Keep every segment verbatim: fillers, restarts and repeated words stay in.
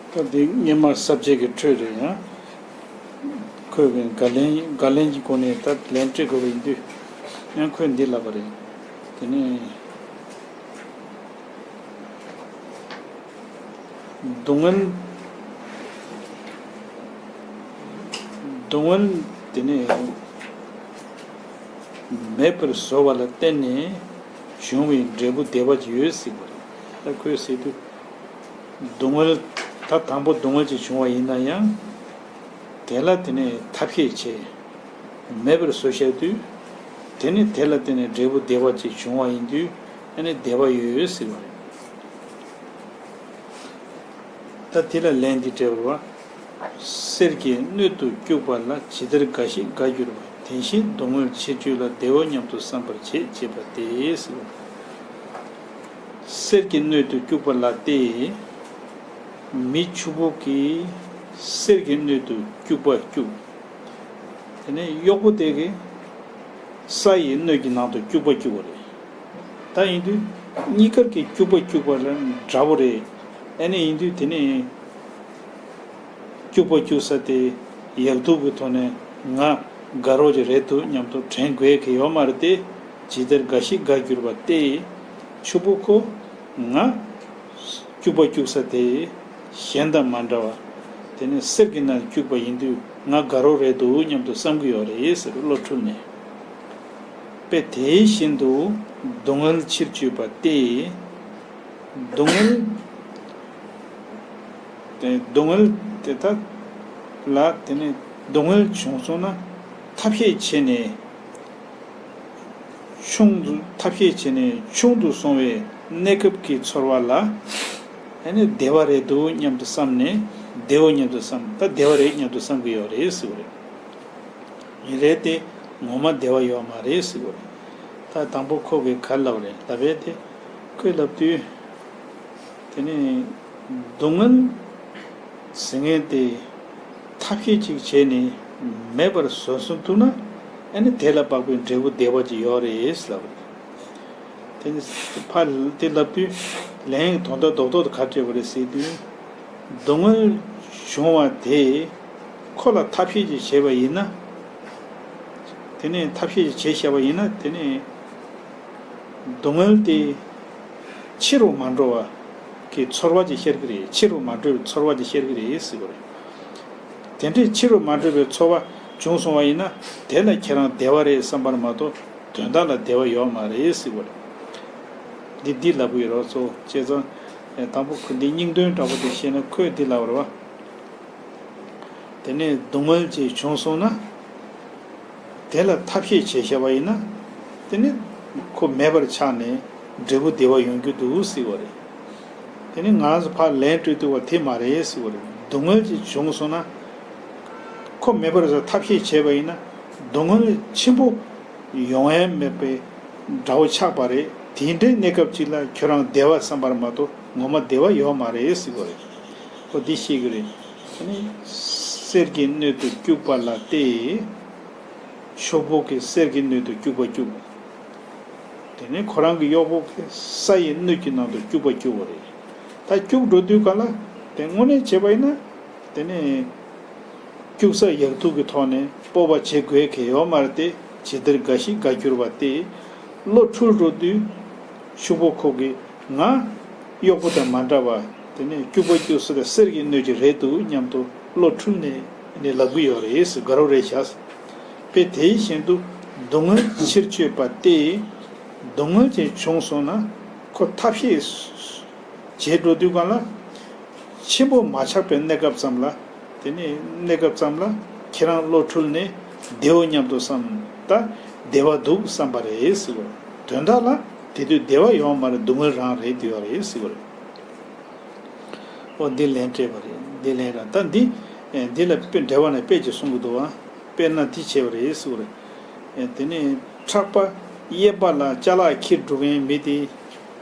ད་འདི་སྔོན་མ་ས་བཅད་ཀྱི་འཕྲོས་རེད་ཡང་། ཁོས་གི་བརྒལ་ལན་བརྒལ་ལན་གྱི་སྒོ་ནས་ད་ལན་སྤྲད་དགོས་པ་ཡིན་དུས། ཡང་ཁོས་འདི་ལབ་པ་རེད། དེ་ནས། སྡུག་བསྔལ། སྡུག་བསྔལ་དེ་ནས་མེད་པར་བཟོ་བ་ལ་བརྟེན་ནས་བྱུང་བའི་འབྲས་བུ་བདེ་བ་ཅིག་ཡོད་ཟེར་བ་རེད། ད་ཁོས་ཟེར་དུས། སྡུག་བསྔལ་ད་དང་པོ་སྡུག་བསྔལ་ཅིག་བྱུང་བ་ཡིན་ན་ཡང་། དེ་ལ་དེ་ནས་ཐབས་ཤེས་བྱས། མེད་པར་བཟོ་བཞག་དུས། དེ་ནི་དེ་ལ་བརྟེན་ནས་འབྲས་བུ་བདེ་བ་ཅིག་བྱུང་བ་ཡིན་དུས། ཨ་ནི་བདེ་བ་ཡོད་ཟེར་བ་རེད། ད་དེ་ལ་ལན་འདི་སྤྲད་པ། གསེར་གྱི་སྣོད་དུ་སྐྱུག་པ་ལ་ཇི་ལྟར་དགའ་ཞིང་དགའ་གྱུར་པ། དེ་བཞིན་སྡུག་བསྔལ་ཕྱིར་བཅོས་ལ་བདེའོ་སྙམ་དུ་བསམ་པར་བྱེད་ཅེས་པ་སྟེ་ཟེར། གསེར་གྱི་སྣོད་དུ་སྐྱུག་པ་ལ་སྟེ། མི་ཕྱུག་པོ་གིས་གསེར་གྱི་སྣོད་དུ་སྐྱུག་པ་སྐྱུག་དེ་ནས་གཡོག་པོ་དེ་གིས་ས་ཡི་སྣོད་ཀྱི་ནང་དུ་སྐྱུག་པ་སྐྱུག་པ་རེད། ད་ཡིན་དུས་གཉིས་ཀར་གྱི་སྐྱུག་པ་སྐྱུག་པ་ལ་འདྲ་པོ་རེད། ཨ་ནི་ཡིན་དུས་དེ་ནས་སྐྱུག་པ་སྐྱུག་ས་དེ་ཡག་སྡུག་གི་ཐོག་ནས་ང་དགའ་རོགས་ཀྱི་རེད་འདུག་སྙམ་དུ་དྲན་དགོས་ཀྱི་ཡོད་མ་རེད་དེ། ཇི་ལྟར་དགའ་ཞིང་དགའ་གྱུར་པ་སྟེ། ཕྱུག་པོ་ཁོ་ང་སྐྱུག་པ་སྐྱུག་ས་དེ་གཞན་དང་མ་འདྲ་བ། དེ་ནས་གསེར་གྱི་ནང་སྐྱུག་པ་ཡིན་དུས་ང་དགའ་རོགས་རེད་འདུག་སྙམ་དུ་བསམ་གྱི་ཡོད་རེད་ཟེར་བློ་འཁྲུལ་ནས། དཔེ་དེ་བཞིན་དུ་སྡུག་བསྔལ་ཕྱིར་བཅོས་པ་སྟེ། སྡུག་བསྔལ། དེ་སྡུག་བསྔལ་དེ་དག་ལ་དེ་ནས་སྡུག་བསྔལ་བྱུང་སོང་ན་ཐབས་ཤེས་བྱས་ནས། ཆུང་དུ་ཐབས་ཤེས་བྱས་ནས་ཆུང་དུ་སོང་བའི་གནས་སྐབས་ཀྱི་ཚོར་བ་ལ། ཨ་ནི་བདེ་བ་རེད་འདུག་སྙམ་དུ་བསམ་ནས་བདེའོ་སྙམ་དུ་བསམ། ད་བདེ་བ་རེད་སྙམ་དུ་བསམ་གྱི་ཡོད་རེད་ཟེར་བ་རེད། ཡིན་རེད་དེ། ངོ་མ་བདེ་བ་ཡོད་མ་རེད་ཟེར་བ་རེད། ད་དང་པོ་ཁོ་གིས་ག་རེ་ལབ་པ་རེད། ལབ་པས་དེ། ཁོས་ལབ་དུས། དེ་ནས་སྡུག་བསྔལ་ཟེར་མཁན་དེ་ཐབས་ཤེས་ཅིག་བྱས་ནས་མེད་པར་བཟོ་ཚུལ་འདུག་ན། ཨ་ནི་དེ་ལ་དཔག་པའི་འབྲས་བུ་བདེ་བ་ཅིག་ཡོད་རེད་ལབ་པ་རེད། དེ་ནས་ཕར་དེ་ལབ་དུས་ལན་དོན་དག་རྡོག་རྡོག་ཏུ་ག་རེ་སྤྲད་པ་རེད་ཟེར་དུས། སྡུག་བསྔལ་བྱུང་བ་དེ་ཁོ་ལ་ཐབས་ཤེས་ཅིག་བྱས་པ་ཡིན་ན། དེ་ནས་ཐབས་ཤེས་ཅིག་བྱས་བཞག་པ་ཡིན་ན་དེ་ནས། སྡུག་བསྔལ་དེ་ཕྱི་རུ་མ་འགྲོ་བ་གི་ཚོར་བ་ཅིག་ཤར་གྱི་རེད། ཕྱི་རུ་མ་འགྲོ་བའི་ཚོར་བ་ཅིག་ཤར་གྱི་རེད་ཟེར་བ་རེད། དེ་འདྲའི་ཕྱི་རུ་མ་འགྲོ་བའི་ཚོར་བ་བྱུང་སོང་བ་ཡིན་ན་དེ་ལ་ཁྱེད་རང་བདེ་བ་རེད་བསམ་པར་མ་གཏོགས་དོན་དག་ལ་བདེ་བ་ཡོད་མ་རེད་ཟེར་བ་རེད། འདི་འདི་ལབ་ཀྱི་ཡོད་རེད་གཙོ་བོ། བྱས་ཙང་། དང་པོ་ཁོ་འདི་སྙིང་དོན་འདྲ་པོ་དེ་ཤེས་ན་ཁོས་འདི་ལབ་པ་རེད་བ། དེ་ནས་སྡུག་བསྔལ་ཅིག་བྱུང་སོང་ན། དེ་ལ་ཐབས་ཤེས་བྱས་བཞག་པ་ཡིན་ན། དེ་ནི་ཁོ་མེད་པར་ཆགས་ནས་འབྲས་བུ་བདེ་བ་ཡོང་རྒྱུ་འདུག་ཟེར་བ་རེད། དེ་ནི་ང་ཚོ་ཕར་ལན་སྤྲོད་དུས་བ་དེ་མ་རེད་ཟེར་བ་རེད། སྡུག་བསྔལ་ཅིག་བྱུང་སོང་ན། ཁོ་མེད་པར་ཐབས་ཤེས་བྱས་པ་ཡིན་ན། སྡུག་བསྔལ་ཆེན་པོ་ཡོང་ཡ་མེད་པའི་འདྲ་བོ་ཆགས་པ་རེད། དེ་འདྲའི་གནས་སྐབས་ཅིག་ལ་ཁྱོད་རང་བདེ་བ་བསམ་པར་མ་གཏོགས་ངོ་མ་བདེ་བ་ཡོད་མ་རེད་ཟེར་བ་རེད། ཁོ་འདི་ཤེས་ཀྱི་རེད། ཨ་ནི། གསེར་གྱི་སྣོད་དུ་སྐྱུག་པ་ལ་སྟེ། ཕྱུག་པོ་གིས་གསེར་གྱི་སྣོད་དུ་སྐྱུག་པ་སྐྱུག་དེ་ནས་ཁོ་རང་གི་གཡོག་པོ་གིས་ས་ཡི་སྣོད་ཀྱི་ནང་དུ་སྐྱུག་པ་སྐྱུག་པ་རེད། ད་སྐྱུག་འགྲོ་དུས་ག་ལ། དེ་དངོས་གནས་བྱས་པ་ཡིན་ན། དེ་ནས། སྐྱུག་ས་ཡག་སྡུག་གི་ཐོག་ནས་སྤོབས་པ་བྱེད་དགོས་ཀྱི་ཡོད་མ་རེད་དེ། ཇི་ལྟར་དགའ་ཞིང་དགའ་གྱུར་པ་སྟེ། བློ་འཁྲུལ་འགྲོ་དུས། ཕྱུག་པོ་ཁོ་གིས་ང་གཡོག་པོ་དང་མ་འདྲ་བ། དེ་ནས་སྐྱུག་པ་སྐྱུག་ས་དེ་གསེར་གྱི་སྣོད་ཀྱི་རེད་འདུག་སྙམ་དུ་བློ་འཁྲུལ་ནས་ནས་ལབ་ཀྱི་ཡོད་རེད་ཟེར། དགའ་རབ་རེད་ཤག་དཔེ་དེ་བཞིན་དུ་སྡུག་བསྔལ་ཕྱིར་བཅོས་པ་སྟེ། སྡུག་བསྔལ་ཅིག་བྱུང་སོང་ན་ཁོ་ཐབས་ཤེས་བྱེད་འགྲོ་དུས་གང་ལ། ཆེན་པོ་མ་ཆགས་པའི་གནས་སྐབས་ཙམ་ལ། དེ་ནས་གནས་སྐབས་ཙམ་ལ་ཁྱེད་རང་བློ་འཁྲུལ་ནས་བདེའོ་སྙམ་དུ་བསམ། ད་བདེ་བ་འདུག་བསམ་པ་རེད་ཟེར་བ་རེད། དོན་དག་ལ་དེ་དུས་བདེ་བ་ཡོང་བ་མ་རེད། སྡུག་བསྔལ་རང་རེད་བསྡད་ཡོད་རེད་ཟེར་བ་རེད། ཨོ་འདི་ལན་སྤྲད་པ་རེད། འདི་ལན་རང་ད་འདི། ཨེ་འདི་ལ་དཔེ་འགྲེལ་བ་ནས་དཔེ་ཅིག་གསུང་གི་འདུག་བ། དཔེར་ན་འདི་བྱས་པ་རེད་ཟེར་བ་རེད། ཨེ་དེ་ནས་ཁྲག་པ་གཡས་པ་ལ་ཅ་ལག་འཁྱེར་འགྲོ་མཁན་མི་དེ།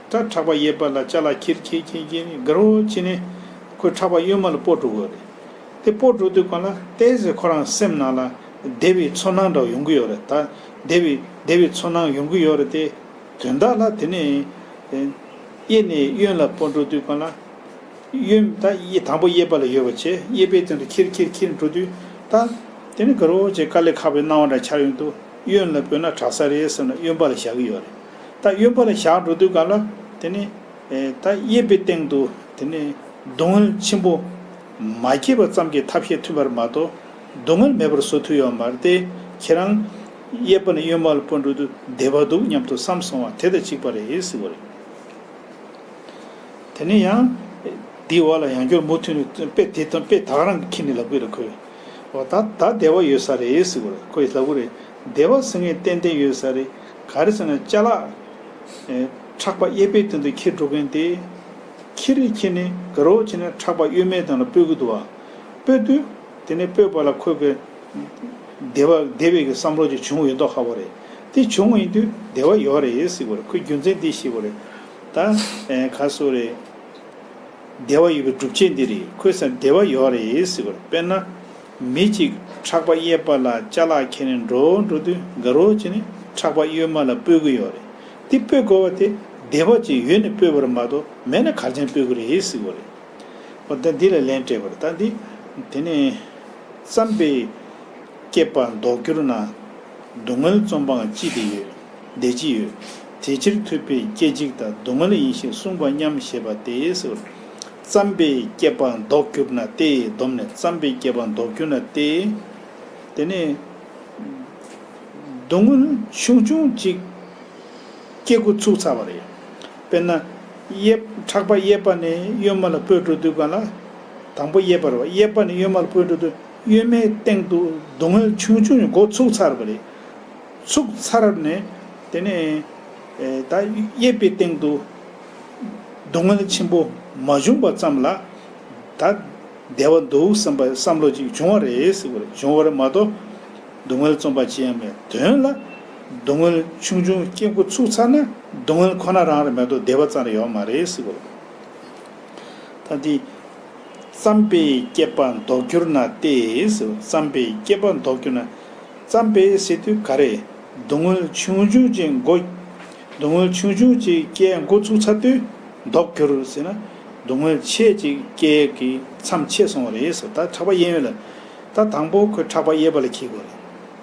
ད་ཁྲག་པ་གཡས་པ་ལ་ཅ་ལག་འཁྱེར་འཁྱེར་འཁྱེར་འཁྱེར་ནས་དགའ་རབ་བྱས་ནས་ཁོས་ཁྲག་པ་གཡོན་མ་ལ་སྤོ་འགྲོ་གི་ཡོད་རེད། དེ་སྤོ་འགྲོ་དུས་གང་ལ་ཏོག་ཙམ་ཁོ་རང་སེམས་ནང་ལ་བདེ་བའི་ཚོར་སྣང་འདྲ་ཡོང་གི་ཡོད་རེད། ད་བདེ་བའི་བདེ་བའི་ཚོར་སྣང་ཡོང་གི་ཡོད་རེད་དེ། དོན་དག་ལ་དེ་ནས་གཡས་ནས་གཡོན་ལ་སྤོ་འགྲོ་དུས་གང་ལ་ གཡོན་ད་གཡས་དང་པོ་གཡས་པ་ལ་ཡོད་པ་བྱས། གཡས་པའི་སྟེང་དུ་ཁྱེར་ཁྱེར་ཁྱེར་འགྲོ་དུས། ད་དེ་ནི་དགའ་རོགས་བྱས་དཀའ་ལས་ཁག་པའི་སྣང་བ་འདྲ་འཆར་ཡོང་དུས། གཡོན་ལ་སྤོས་ན་དྲག་ས་རེད་བསམ་ན་གཡོན་པ་ལ་བཞག་གི་ཡོད་རེད། ད་གཡོན་པ་ལ་བཞག་འགྲོ་དུས་སྒང་ལ། དེ་ནི་ཨེ་ད་གཡས་པའི་སྟེང་དུ་དེ་ནི་སྡུག་བསྔལ་ཆེན་པོ་མ་སྐྱེས་པ་ཙམ་གྱི་ཐབས་ཤེས་ཐུབ་པ་རེད་མ་གཏོགས། སྡུག་བསྔལ་མེད་པར་བཟོ་ཐུབ་ཡོད་མ་རེད་དེ། ཁྱེད་རང་གཡས་པ་ནས་གཡོན་མ་ལ་སྤོས་འགྲོ་དུས་བདེ་བ་འདུག་སྙམ་དུ་བསམ་སོང་བ་དེ་དང་གཅིག་པ་རེད་ཟེར་བ་རེད། དེ་ནས་ཡང་འདིའི་འོག་ལ་ཡང་བསྐྱར་མུ་མཐུད་ནས་དཔེ་དེ་དང་དཔེ་ད་ག་རང་གིས་ཁྱེར་ནས་ལབ་ཀྱི་རེད་ཁོས། འོ་ད་ད་བདེ་བ་ཡོད་ས་རེད་ཟེར་གྱི་རེད། ཁོས་ལབ་ཀྱི་རེད། བདེ་བ་ཟེར་མཁན་ཏན་ཏན་ཡོད་ས་རེད། ག་རེ་ཟེར་ན་ཅ་ལག་ཨེ་ཕྲག་པ་གཡས་པའི་སྟེང་དུ་འཁྱེར་འགྲོ་མཁན་དེ། ཁྱེར་རེ་ཁྱེར་ནས་དགའ་རོགས་བྱས་ནས་ཕྲག་པ་གཡོན་མའི་སྟེང་ལ་སྤོས་ཀྱི་འདུག་བ། སྤོས་དུས། དེ་ནས་སྤོས་པ་ལ་ཁོས་གི་བདེ་བ་བདེ་བའི་གི་བསམ་བློ་ཅིག་བྱུང་ཡོད་མདོག་ཁ་པོ་རེད། དེ་བྱུང་བ་ཡིན་དུས་བདེ་བ་ཡོད་རེད་ཟེར་གྱི་རེད། ཁོས་རྒྱུ་མཚན་འདི་བཤད་གྱི་རེད། ད་ཨེ་ག་སོ་རེད། བདེ་བ་ཡོད་པའི་སྒྲུབ་བྱེད་འདི་རེད། ཁོས་བདེ་བ་ཡོད་རེད་ཟེར་གྱི་རེད། དཔེར་ན། མི་གཅིག་ཕྲག་པ་གཡས་པ་ལ་ཅ་ལག་འཁྱེར་ནས་འགྲོ་འགྲོ་དུས་དགའ་རོགས་བྱས་ནས་ཕྲག་པ་གཡོན་མ་ལ་སྤོས་ཀྱི་ཡོད་རེད། དེ་སྤོས་དགོས་པ་དེ་བདེ་བ་ཅིག་ཡོད་ནས་སྤོས་པ་རེད་མ་གཏོགས་མེད་ན་ག་རེ་བྱས་ནས་སྤོས་ཀྱི་རེད་ཟེར་གྱི་རེད། འོ་ད་འདི་ལ་ལན་སྤྲད་པར་ད་འདི། དེ་ནས་བརྩམས་པའི་བསྐྱེད་པ་ལྡོག་གྱུར་ན། སྡུག་བསྔལ་རྩོམ་པའང་ཅི་སྟེ་ཡོད། དེ་ཅི་ཡོད། དེ་ཕྱིར་ཐུབ་པས་སྐད་ཅིག་ལྟ། སྡུག་བསྔལ་ཡིན་ཞེས་གསུངས་པ་སྙམ་ཞེས་པ་སྟེ་ཟེར། བརྩམས་པའི་བསྐྱེད་པ་ལྡོག་གྱུར་ན་སྟེ། བསྡོམས་ནས་བརྩམས་པའི་བསྐྱེད་པ་ལྡོག་གྱུར་ན་སྟེ། དེ་ནས་སྡུག་བསྔལ་ཆུང་ཆུང་ཅིག་སྐྱེ་འགོ་ཚུགས་ཚར་བ་རེད། དཔེར་ན། གཡས་ཕྲག་པ་གཡས་པ་ནས་གཡོན་མ་ལ་སྤོས་འགྲོ་དུས་སྒང་ལ། དང་པོ་གཡས་པ་རེད་བ། གཡས་པ་ནས་གཡོན་མ་ལ་སྤོས་འགྲོ་དུས་གཡོན་མའི་སྟེང་དུ་སྡུག་བསྔལ་ཆུང་ཆུང་འགོ་ཚུགས་ཚར་བ་རེད། ཚུགས་ཚར་ནས་དེ་ནས་ཨེ་ད་གཡས་པའི་སྟེང་དུ་སྡུག་བསྔལ་ཆེན་པོ་མ་བྱུང་བ་ཙམ་ལ། ད་བདེ་བ་འདུག་བསམ་པ་བསམ་བློ་ཅིག་བྱུང་བ་རེད་ཟེར་བ་རེད། བྱུང་བ་རེད་མ་གཏོགས། སྡུག་བསྔལ་རྩོམ་པ་ཅི་ཡང་མེད། དོན་ལ་སྡུག་བསྔལ་ཆུང་ཆུང་སྐྱེ་འགོ་ཚུགས་ཚར་ན་སྡུག་བསྔལ་ཁོ་ན་རང་རེད་མ་གཏོགས་བདེ་བ་ཙམ་རེ་ཡོད་མ་རེད་ཟེར་བ་རེད། ད་འདི། བརྩམས་པའི་བསྐྱེད་པ་ལྡོག་གྱུར་ན་སྟེ་ཟེར། བརྩམས་པའི་བསྐྱེད་པ་ལྡོག་གྱུར་ན། བརྩམས་པའི་ཟེར་དུས་ག་རེ། སྡུག་བསྔལ་ཆུང་ཆུང་ཅིག་འགོ། སྡུག་བསྔལ་ཆུང་ཆུང་ཅིག་སྐྱེ་འགོ་ཚུགས་ཚར་དུས་ལྡོག་གྱུར་ཟེར་ན། སྡུག་བསྔལ་ཆེ་ཅིག་སྐྱེ་གི་མཚམས་ཆད་སོང་བ་རེད་ཟེར། ད་ཕྲག་པ་གཡས་གཡོན་ལ། ད་དང་པོ་ཁོས་ཕྲག་པ་གཡས་པ་ལ་འཁྱེར་དགོས་རེད།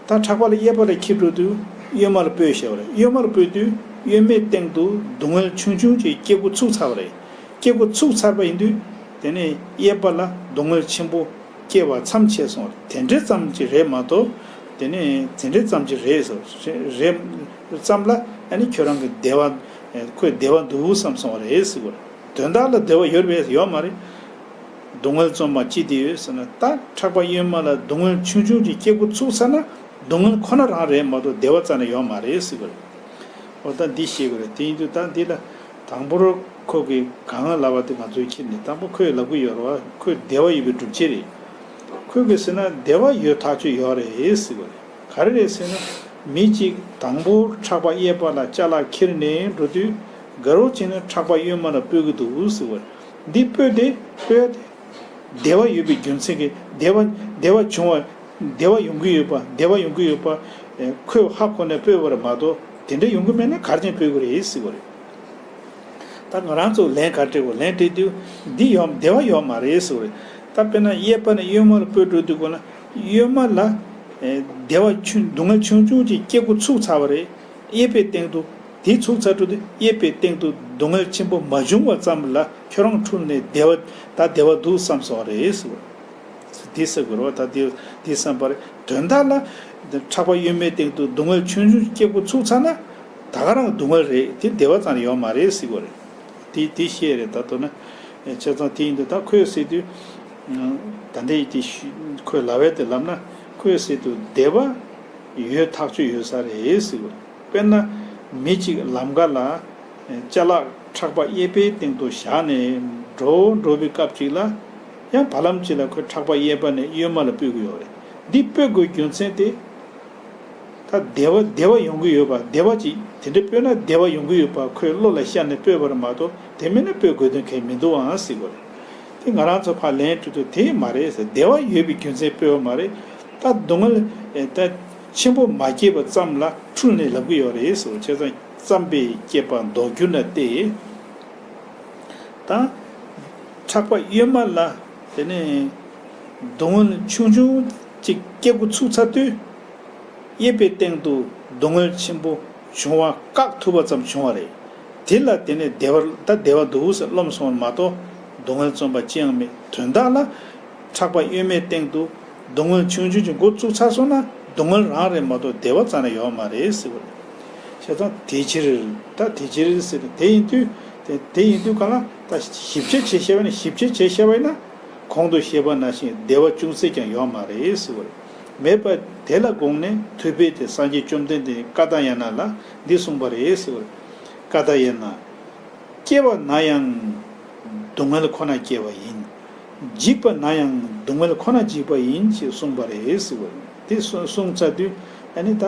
ད་ཕྲག་པ་ལ་གཡས་པ་ལ་འཁྱེར་འགྲོ་དུས་གཡོན་མ་ལ་སྤོས་བཞག་པ་རེད། གཡོན་མ་ལ་སྤོས་དུས་གཡོན་མའི་སྟེང་དུ་སྡུག་བསྔལ་ཆུང་ཆུང་ཅིག་སྐྱེ་འགོ་ཚུགས་ཚར་བ་རེད། སྐྱེ་འགོ་ཚུགས་ཚར་བ་ཡིན་དུས། དེ་ནས་གཡས་པ་ལ་སྡུག་བསྔལ་ཆེན་པོ་སྐྱེ་བ་མཚམས་ཆད་སོང་བ་རེད། དེ་འདྲའི་ཙམ་ཅིག་རེད་མ་གཏོགས། དེ་ནས་དེ་འདྲའི་ཙམ་ཅིག་རེད་ཟེར། རེད་ཙམ་ལ་ཨ་ནི་ཁྱོད་རང་གི་བདེ་བ། ཁོས་བདེ་བ་འདུག་བསམ་སོང་བ་རེད་ཟེར་གྱི་རེད། དོན་དག་ལ་བདེ་བ་ཡོད་པས་ཡོད་མ་རེད། སྡུག་བསྔལ་རྩོམ་པ་ཅི་སྟེ་ཡོད་ཟེར་ན། ད་ཕྲག་པ་གཡོན་མ་ལ་སྡུག་བསྔལ་ཆུང་ཆུང་ཅིག་སྐྱེ་འགོ་ཚུགས་ཚར་ན་སྡུག་བསྔལ་ཁོ་ན་རང་རེད་མ་གཏོགས་བདེ་བ་རྩ་ནས་ཡོད་མ་རེད་ཟེར་གྱི་རེད། འོ་ད་འདི་ཤེས་དགོས་རེད། དེ་ཡིན་དུས་ད་འདི་ལ་དང་པོར་ཁོ་གིས་གང་ལབ་པ་དེ་ང་ཚོས་ཁྱེར་ནས། དང་པོ་ཁོས་ལབ་ཀྱི་ཡོད་རེད་བ། ཁོས་བདེ་བ་ཡོད་པའི་སྒྲུབ་བྱེད་རེད། ཁོས་གིས་ཟེར་ན་བདེ་བ་ཡོད་ཐག་ཆོད་ཡོད་རེད་ཟེར་གྱི་རེད། ག་རེ་རེད་ཟེར་ན། མི་གཅིག་དང་པོར་ཕྲག་པ་གཡས་པ་ལ་ཅ་ལག་འཁྱེར་ནས་འགྲོ་དུས་དགའ་རོགས་བྱས་ནས་ཕྲག་པ་གཡོན་མ་ལ་སྤོས་ཀྱི་འདུག་ཟེར་བ་རེད། འདི་སྤོས་ཏེ་སྤོས་ཏེ། བདེ་བ་ཡོད་པའི་རྒྱུ་མཚན་གྱིས་བདེ་བ་བདེ་བ་བྱུང་བ། བདེ་བ་ཡོང་གི་ཡོད་པ། བདེ་བ་ཡོང་གི་ཡོད་པ། ཨེ་ཁོས་ཧ་གོ་ནས་སྤོས་པ་རེད་མ་གཏོགས་དེ་འདྲ་ཡོང་གི་མེད་ན་ག་རེ་བྱས་ནས་སྤོས་ཀྱི་རེད་ཟེར་བ་རེད། ད་ང་རང་ཚོ་ལན་ག་སྤྲད་དགོས། ལན་སྤྲད་དུས་འདི་ཡོད་བདེ་བ་ཡོད་མ་རེད་ཟེར་བ་རེད། ད་དཔེར་ན་གཡས་པ་ནས་གཡོན་མ་ལ་སྤོས་འགྲོ་དུས་སྒང་ལ་གཡོན་མ་ལ་ཨེ་བདེ་བ་ཆུང་སྡུག་བསྔལ་ཆུང་ཆུང་ཅིག་སྐྱེ་འགོ་ཚུགས་ཚར་བ་རེད། གཡས་པའི་སྟེང་དུ་དེ་ཚུགས་ཚར་འགྲོ་དུས་གཡས་པའི་སྟེང་དུ་སྡུག་བསྔལ་ཆེན་པོ་མ་བྱུང་བ་ཙམ་ལ་ཁྱོད་རང་འཁྲུལ་ནས་བདེ་བ་ད་བདེ་བ་འདུག་བསམ་སོང་བ་རེད་ཟེར་བ་རེད། འདི་ཟེར་དགོས་རེད་བ། ད་འདི་འདི་བསམ་པ་རེད། དོན་དག་ལ་ཕྲག་པ་གཡོན་མའི་སྟེང་དུ་སྡུག་བསྔལ་ཆུང་ཆུང་སྐྱེ་འགོ་ཚུགས་ཚར་ན་ད་ག་རང་སྡུག་བསྔལ་རེད། དེ་བདེ་བ་ཙམ་ཡོད་མ་རེད་ཟེར་དགོས་རེད། དེ་དེ་བཤད་རེད། ད་མདོར་ན་བྱས་ཙང་དེ་ཡིན་དུས་ད་ཁོས་ཟེར་དུས་ད་འདི་དེ་ཁོས་ལབ་པའི་དེ་ལབ་ན། ཁོས་ཟེར་དུས་བདེ་བ་ཡོད་ཐག་ཆོད་ཡོད་ས་རེད་ཟེར་དགོས་རེད། དཔེར་ན་མི་གཅིག་ལམ་ཁ་ལ་ཅ་ལག་ཕྲག་པ་གཡས་པའི་སྟེང་དུ་བཞག་ནས་འགྲོ་འགྲོ་བའི་སྐབས་ཅིག་ལ་ཡང་བར་ལམ་ཅིག་ལ་ཁོས་ཕྲག་པ་གཡས་པ་ནས་གཡོན་མ་ལ་སྤོས་ཀྱི་ཡོད་རེད། འདི་སྤོས་དགོས་རྒྱུ་མཚན་དེ་ད་བདེ་བ་བདེ་བ་ཡོང་གི་ཡོད་པ། བདེ་བ་ཅིག་དེ་འདྲ་སྤོས་ན་བདེ་བ་ཡོང་གི་ཡོད་པ་ཁོས་བློ་ལ་ཤར་ནས་སྤོས་པ་རེད་མ་གཏོགས་དེ་མིན་ན་སྤོས་དགོས་དོན་གང་ཡང་མི་འདུག་ཨང་ཟེར་དགོས་རེད། དེ་ང་རང་ཚོ་ཕར་ལན་སྤྲོད་དུས་དེ་མ་རེད་ཟེར། བདེ་བ་ཡོད་པའི་རྒྱུ་མཚན་སྤོས་པ་མ་རེད། ད་སྡུག་བསྔལ་ཨེ་ད་ཆེན་པོ་མ་སྐྱེས་པ་ཙམ་ལ་འཁྲུལ་ནས་ལབ་ཀྱི་ཡོད་རེད་ཟེར། བྱས་ཙང་བརྩམས་པའི་བསྐྱེད་པ་ལྡོག་གྱུར་ན་སྟེ། ད་ ཕྲག་པ་གཡོན་མ་ལ་དེ་ནས་སྡུག་བསྔལ་ཆུང་ཆུང་ཅིག་སྐྱེ་འགོ་ཚུགས་ཚར་དུས། གཡས་པའི་སྟེང་དུ་སྡུག་བསྔལ་ཆེན་པོ་འབྱུང་བ་བཀག་ཐུབ་པ་ཙམ་བྱུང་བ་རེད། དེ་ལ་དེ་ནས་བདེ་བར་ད་བདེ་བ་འདུག་ཟེར་རློམ་སོང་བ་མ་གཏོགས་སྡུག་བསྔལ་བརྩོན་པ་ཅི་ཡང་མེད། དོན་དག་ལ་ཕྲག་པ་གཡོན་མའི་སྟེང་དུ་སྡུག་བསྔལ་ཆུང་ཆུང་ཅིག་འགོ་བཙུགས་ཚར་སོང་ན་སྡུག་བསྔལ་རང་རེད་མ་གཏོགས་བདེ་བ་རྩ་ནས་ཡོད་མ་རེད་ཟེར་བ་རེད། བྱས་ཙང་དེ་ཕྱིར། ད་དེ་ཕྱིར་ཟེར་ཏེ་དེ་ཡིན་དུས། དེ་དེ་ཡིན་དུས་གང་ལ་ད་ཞིབ་དཔྱད་བྱེད་ཤེས་པ་ནི་ཞིབ་དཔྱད་བྱེད་ཤེས་པ་ཡིན་ན། གོང་དུ་བཤད་པ་ནང་བཞིན་བདེ་བ་ཅུང་ཟད་ཀྱང་ཡོད་མ་རེད་ཟེར་བ་རེད། མེད་པ་དེ་ལ་དགོངས་ནས་ཐུབ་པས་དེ་སངས་རྒྱས་བཅོམ་ལྡན་འདས་ཀ་ཏ་ཡ་ན་ལ་འདི་གསུངས་པ་རེད་ཟེར་བ་རེད། ཀ་ཏ་ཡ་ན། སྐྱེ་བ་ན་ཡང་སྡུག་བསྔལ་ཁོ་ན་སྐྱེ་བ་ཡིན། འཇིག་པ་ན་ཡང་སྡུག་བསྔལ་ཁོ་ན་འཇིག་པ་ཡིན་ཞེས་གསུངས་པ་རེད་ཟེར་བ་རེད། དེ་གསུངས་ཚར་དུས་ཨ་ནི་ད་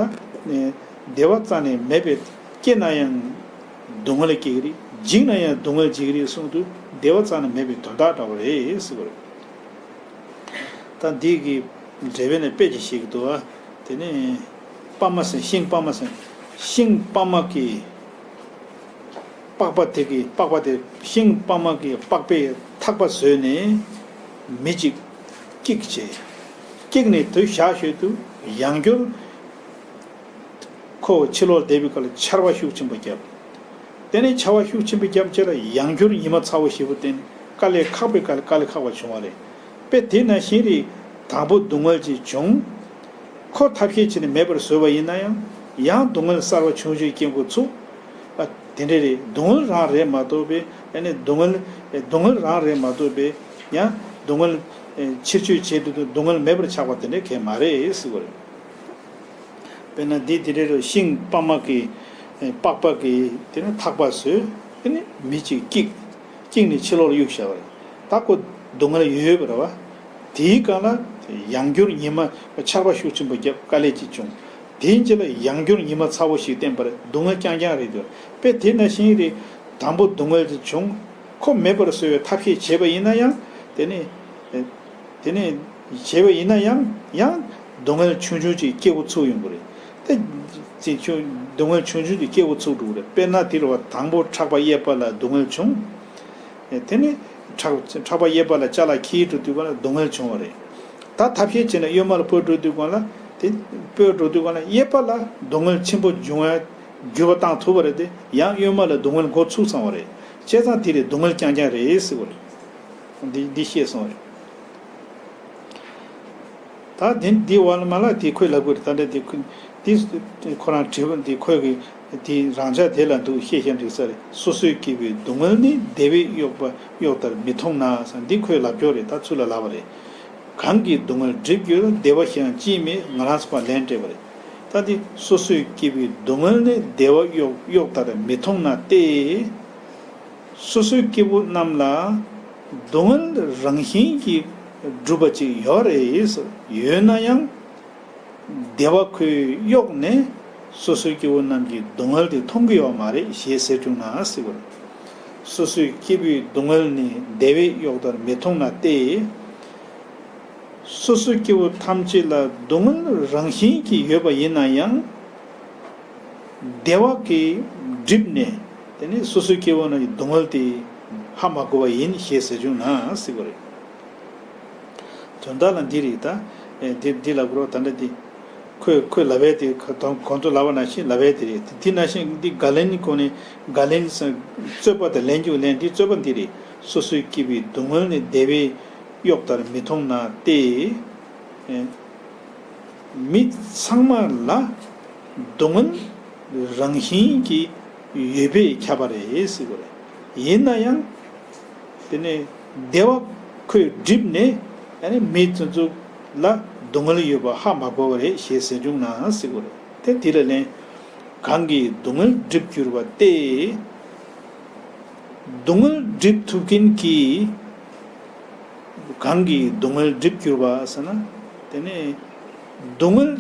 བདེ་བ་རྩ་ནས་མེད་པས་སྐྱེ་ན་ཡང་། སྡུག་བསྔལ་སྐྱེ་གི་རེད། འཇིག་ན་ཡང་སྡུག་བསྔལ་འཇིག་གི་རེད་གསུངས་དུས་བདེ་བ་རྩ་ནས་མེད་པའི་དོན་དག་འདྲ་བོ་རེད་ཟེར་བ་རེད། ད་འདི་གི་འགྲེལ་པ་ནས་དཔེ་ཅིག་བཤད་ཀྱི་འདུག་ཨ། དེ་ནས་པདྨ་སེང་། ཤིང་པདྨ་སེང་། ཤིང་པདྨ་གི་པགས་པ་དེ་གི་པགས་པ་དེ། ཤིང་པདྨ་གི་པགས་པས་ཐག་པ་བཟོས་ནས་མི་གཅིག་བཀྱིགས་བྱས། བཀྱིགས་ནས་དེ་བཞག་ཞོར་དུ་ཡང་བསྐྱར། ཁོ་ཕྱི་ལོགས་བསྡད་པའི་སྐབས་ལ་ཆར་པ་ཤུགས་ཆེན་པོ་བརྒྱབ། དེ་ནས་ཆར་པ་ཤུགས་ཆེན་པོ་བརྒྱབ་རྗེས་ལ་ཡང་བསྐྱར་ཉི་མ་ཚ་བོ་ཞེ་པོ་བསྟན། དཀའ་ལས་ཁག་པའི་སྐབས་ལ་དཀའ་ལས་ཁག་པ་བྱུང་བ་རེད། དཔེ་དེ་ནང་བཞིན་རེད། དང་པོ་སྡུག་བསྔལ་ཅིག་བྱུང་། ཁོ་ཐབས་ཤེས་བྱས་ནས་མེད་པར་བཟོས་པ་ཡིན་ན་ཡང་། ཡང་སྡུག་བསྔལ་གསར་པ་ཆུང་ཆུང་སྐྱེ་འགོ་ཚུགས། ཨ། དེ་འདྲ་རེད། སྡུག་བསྔལ་རང་རེད་མ་གཏོགས་པའི། ཨ་ནི་སྡུག་བསྔལ། སྡུག་བསྔལ་རང་རེད་མ་གཏོགས་པའི། ཡང་སྡུག་བསྔལ་ཕྱིར་བཅོས་བྱེད་དུས་སྡུག་བསྔལ་མེད་པར་ཆགས་པ་དེ་འདྲ་གང་མ་རེད་ཟེར་བ་རེད། དཔེར་ན་འདི་དེ་འདྲའི་རུ་ཤིང་པདྨ་གི་པགས་པ་གི་དེ་ནི་ཐག་པ་བཟོས། དེ་ནི་མི་གཅིག་བཀྱིགས། བཀྱིགས་ནས་ཕྱི་ལོགས་ལ་གཡུགས་བཞག་པ་རེད། ད་ཁོ་སྡུག་བསྔལ་ཡོད་ཡོད་པ་རེད་བ། དེའི་སྒང་ལ་ཡང་བསྐྱར་ཉི་མ་ཆར་པ་ཤུགས་ཆེན་པོ་བརྒྱབ། དཀའ་ལས་ཅིག་བྱུང་། དེའི་རྗེས་ལ་ཡང་བསྐྱར་ཉི་མ་ཚ་བོ་ཞིག་བསྟན་པ་རེད། སྡུག་བསྔལ་རྐྱང་རྐྱང་རེད་འདུག་དཔེ་དེ་ནང་བཞིན་རེད། དང་པོ་སྡུག་བསྔལ་ཅིག་བྱུང་། ཁོ་མེད་པར་བཟོ་བའི་ཐབས་ཤེས་བྱས་པ་ཡིན་ན་ཡང་། དེ་ནི། དེ་ནས་བྱས་པ་ཡིན་ན་ཡང་། ཡང་སྡུག་བསྔལ་ཆུང་ཆུང་ཅིག་སྐྱེ་འགོ་ཚུགས་ཡོང་གི་རེད། དེ་ཅིག་ཆུང་། སྡུག་བསྔལ་ཆུང་ཆུང་ཅིག་སྐྱེ་འགོ་ཚུགས་འགྲོ་གི་རེད། དཔེར་ན་དེ་རུ་བ་དང་པོ་ཕྲག་པ་གཡས་པ་ལ་སྡུག་བསྔལ་བྱུང་། དེ་ནས་ཕྲག་ཕྲག་པ་གཡས་པ་ལ་ཅ་ལག་འཁྱེར་འགྲོ་དུས་སྒང་ལ་སྡུག་བསྔལ་བྱུང་བ་རེད། ད་ཐབས་ཤེས་བྱས་ནས་གཡོན་མ་ལ་སྤོས་འགྲོ་དུས་སྒང་ལ། དེ་སྤོས་འགྲོ་དུས་སྒང་ལ་གཡས་པ་ལ་སྡུག་བསྔལ་ཆེན་པོ་འབྱུང་བ་འགྱུར་བ་བཏང་ཐུབ་པ་རེད་དེ། ཡང་གཡོན་མ་ལ་སྡུག་བསྔལ་འགོ་ཚུགས་ཚར་བ་རེད། བྱས་ཙང་དེ་རེད། སྡུག་བསྔལ་རྐྱང་རྐྱང་རེད་ཟེར་བ་རེད། འདི་འདི་ཤེས་སོང་རེད། ད་དེ་འདི་ཝཱ་ལི་མ་ལ་དེ་ཁོས་ལབ་དགོས་རེད། ད་ལྟ་དེ་ཁོ་དེ་ཁོ་རང་དྲི་བ་འདི་ཁོས་གི་དེ་རང་འཇགས་དེ་ལ་འདུག་ཤེས་བྱ་འགྲིག་ས་རེད། སོ་སོས་བསྐྱེད་པའི་སྡུག་བསྔལ་ནི་བདེ་བས་གཡོགས་པ་གཡོགས་ལྟར་མི་མཐོང་ན་ཟེར། འདི་ཁོས་ལབ་ཀྱོག་རེད། ད་ཚུར་ལ་ལབ་པ་རེད། གང་གིས་སྡུག་བསྔལ་སྒྲིབ་གྱུར། བདེ་བ་ཞེས་ཡང་ཅིས་མེད། ང་རང་ཚོ་ཕར་ལན་སྤྲད་པ་རེད། ད་འདི་སོ་སོས་བསྐྱེད་པའི་སྡུག་བསྔལ་ནི་བདེ་བ་གཡོགས་གཡོགས་ལྟར་མི་མཐོང་ན་སྟེ། སོ་སོའི་སྐྱེ་བོ་རྣམས་ལ་སྡུག་བསྔལ་རང་བཞིན་གྱིས་གྲུབ་པ་ཅིག་ཡོད་རེད། ཡོད་ན་ཡང་བདེ་བ་ཁོས་གཡོགས་ནས་སོ་སོའི་སྐྱེ་བོ་རྣམས་ཀྱིས་སྡུག་བསྔལ་དེ་མཐོང་གི་ཡོད་མ་རེད་ཞེས་ཟེར་བྱུང་ན་ཟེར་བ་རེད། སོ་སོའི་སྐྱེ་བོའི་སྡུག་བསྔལ་ནི་བདེ་བས་གཡོགས་ལྟར་མི་མཐོང་ན་སྟེ། སོ་སོའི་སྐྱེ་བོ་ཐམས་ཅད་ལ་སྡུག་བསྔལ་རང་བཞིན་གྱིས་ཡོད་པ་ཡིན་ན་ཡང་། བདེ་བ་གིས་བསྒྲིབས་ནས། དེ་ནས་སོ་སོའི་སྐྱེ་བོ་རྣམས་ཀྱི་སྡུག་བསྔལ་དེ་ཧ་མ་གོ་བ་ཡིན་ཞེས་ཟེར་བྱུང་ན་ཟེར་བ་རེད། དོན་དག་ལ་འདི་རེད་ད། ཨེ་འདི་འདི་ལ་གོ་རོགས། ད་འདྲ་འདི། ཁོས་ཁོས་ལབ་པའི་དེ་ག་དང་གོང་དུ་ལབ་པ་ནང་བཞིན་ལབ་པའི་དེ་རེད། དེ་དེ་ནང་བཞིན་འདི་ག་ལན་གོ་ནས་ག་ལན་ཟེར། རྩོད་པ་དང་ལན་རྒྱུ་ལན་འདི་རྩོད་པ་འདི་རེད། སོ་སོའི་སྐྱེ་བོའི་སྡུག་བསྔལ་ནི་བདེ་བས་གཡོགས་ལྟར་མི་མཐོང་ན་སྟེ། ཨེ། མི་ཚང་མ་ལ་སྡུག་བསྔལ་རང་བཞིན་གྱིས་ཡོད་པས་ཁྱབ་པ་རེད་ཟེར་བ་རེད། ཡིན་ན་ཡང་། དེ་ནས་བདེ་བ་ཁོས་བསྒྲིབས་ནས། ཨ་ནི་མི་དེ་ཚོ་ལ་སྡུག་བསྔལ་ཡོད་པ་ཧ་མ་གོ་བ་རེད་ཞེས་ཟེར་བྱུང་ན་ཟེར་བ་རེད། དེ་དེ་ལ་ལན། གང་གིས་སྡུག་བསྔལ་སྒྲིབ་གྱུར་པ་སྟེ། སྡུག་བསྔལ་སྒྲིབ་ཐུབ་མཁན་གྱིས། གང་གིས་སྡུག་བསྔལ་སྒྲིབ་གྱུར་པ་ཟེར་ན། དེ་ནས་སྡུག་བསྔལ་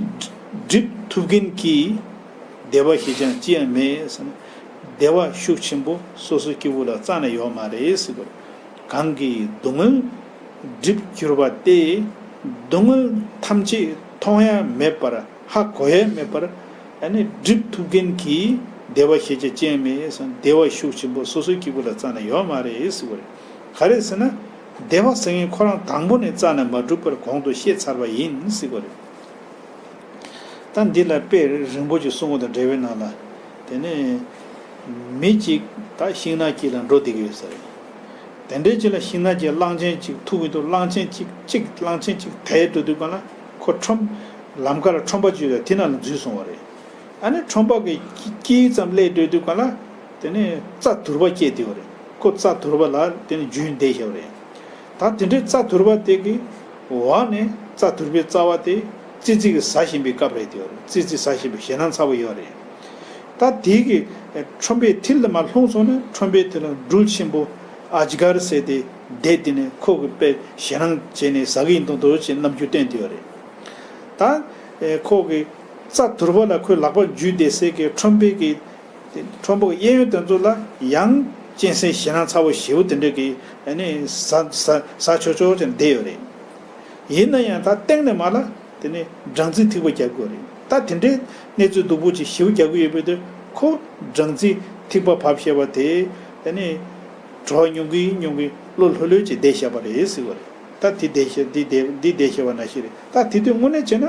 སྒྲིབ་ཐུབ་མཁན་གྱི་བདེ་བ་ཞེས་ཀྱང་ཅི་ཡང་མེད་ཟེར་ན། བདེ་བ་ཤུགས་ཆེན་པོ་སོ་སོའི་སྐྱེ་བོ་ལ་རྩ་ནས་ཡོད་མ་རེད་ཟེར་བ་རེད། གང་གིས་སྡུག་བསྔལ་སྒྲིབ་གྱུར་པ་སྟེ། སྡུག་བསྔལ་ཐམས་ཅད་མཐོང་ཡང་མེད་པར། ཧ་གོ་ཡས་མེད་པར། ཨ་ནི་སྒྲིབ་ཐུབ་མཁན་གྱི་བདེ་བ་ཞེས་བྱ་ཅི་ཡང་མེད་ཟེར། བདེ་བ་ཤུགས་ཆེན་པོ་སོ་སོའི་སྐྱེ་བོ་ལ་རྩ་ནས་ཡོད་མ་རེད་ཟེར་བ་རེད། ག་རེ་ཟེར་ན། བདེ་བ་ཟེར་མཁན་ཁོ་རང་དང་པོ་ནས་རྩ་ནས་མ་གྲུབ་པར་གོང་དུ་བཤད་ཚར་བ་ཡིན་ཟེར་གྱི་ཡོད་རེད། ད་འདི་ལ་དཔེ་རིང་པོ་ཅིག་གསུང་གི་འདུག་འགྲེལ་པའི་ནང་ལ། དེ་ནས་མི་གཅིག་ད་ཤིང་ནགས་དཀྱིལ་ལ་འགྲོ་བསྡད་ཀྱི་ཡོད་ས་རེད། དེ་འདྲའི་ཅིག་ལ་ཤིང་ནགས་ཀྱི་གླང་ཆེན་གཅིག་ཐུག་གི་འདུག་གླང་ཆེན་གཅིག་གཅིག་གླང་ཆེན་གཅིག་དེད་འགྲོ་དུས་ག་ལ་ཁོ་ཁྲོན་ལམ་ཁ་ལ་ཁྲོན་པ་ཅིག་ཡོད་དེ་ནང་ལ་འཛུལ་སོང་བ་རེད། ཨ་ནི་ཁྲོན་པ་གི་དཀྱིལ་ཙམ་སླེབས་འགྲོ་དུས་ག་ལ་དེ་ནས་རྩྭ་དུར་བ་སྐྱེས་བསྡད་པ་རེད། ཁོ་རྩྭ་དུར་བ་ལ་དེ་ནས་འཇུས་བསྡད་བཞག་པ་རེད། ད་དེ་འདྲའི་རྩྭ་དུར་བ་དེ་གི་འོག་ནས་རྩྭ་དུར་བའི་རྩ་བ་དེ་ཙི་ཙི་གིས་ཟ་བཞིན་པའི་སྐབས་རེད་དེ། ཙི་ཙི་ཟ་བཞིན་པའི་ཞེད་སྣང་ཚ་པོ་ཡོད་རེད། ད་དེ་གི་ཁྲོན་པའི་མཐིལ་ལ་མར་ལྷུང་སོང་ན་ཁྲོན་པའི་མཐིལ་ལ་སྦྲུལ་ཆེན་པོ་ཨ་ཇི་གར་ཟེར་དེ་བསྡད་དེ་ནས་ཁོ་གི་དཔེ་ཞེད་སྣང་བྱས་ནས་ཟ་གི་ཡིན་མདོག་མདོག་བྱས་རྣམ་འགྱུར་བསྟན་བསྡད་ཡོད་རེད། ད་ཁོ་གི་རྩྭ་དུར་བ་ལ་ཁོའི་ལག་པ་འཇུས་བསྡད་སའི་གི་ཁྲོན་པའི་གི་དེ་ཁྲོན་པོ་གཡས་གཡོན་དེ་ཚོ་ལ་ཡང་གཅན་གཟན་ཞེད་སྣང་ཚ་པོ་ཞེ་པོ་དེ་འདྲ་གི་ཨ་ནི་ཟ་ཟ་ཟ་ཆོག་ཆོག་ཅིག་བསྡད་ཡོད་རེད། ཡིན་ན་ཡང་ད་སྟེང་ནས་མར་ལ་དེ་ནི་སྦྲང་རྩི་ཐིགས་པ་རྒྱག་དགོས་རེད། ད་དེ་འདྲའི་གནས་ཚུལ་སྡུག་པོ་ཅིག་ཞེ་པོ་རྒྱག་གི་ཡོད་པའི་དུས་ཁོ་སྦྲང་རྩི་ཐིགས་པ་བབས་བཞག་པ་དེ་ཨ་ནི་བྲོ་བ་མྱོང་གི་མྱོང་གི་བློ་ལྷོད་ལྷོད་ཅིག་བསྡད་བཞག་པ་རེད་ཟེར་བ་རེད། ད་དེ་བསྡད་བཞག་འདི་བསྡད་འདི་བསྡད་བཞག་པ་ནང་བཞིན་རེད། ད་དེ་དུས་དངོས་གནས་བྱས་ན།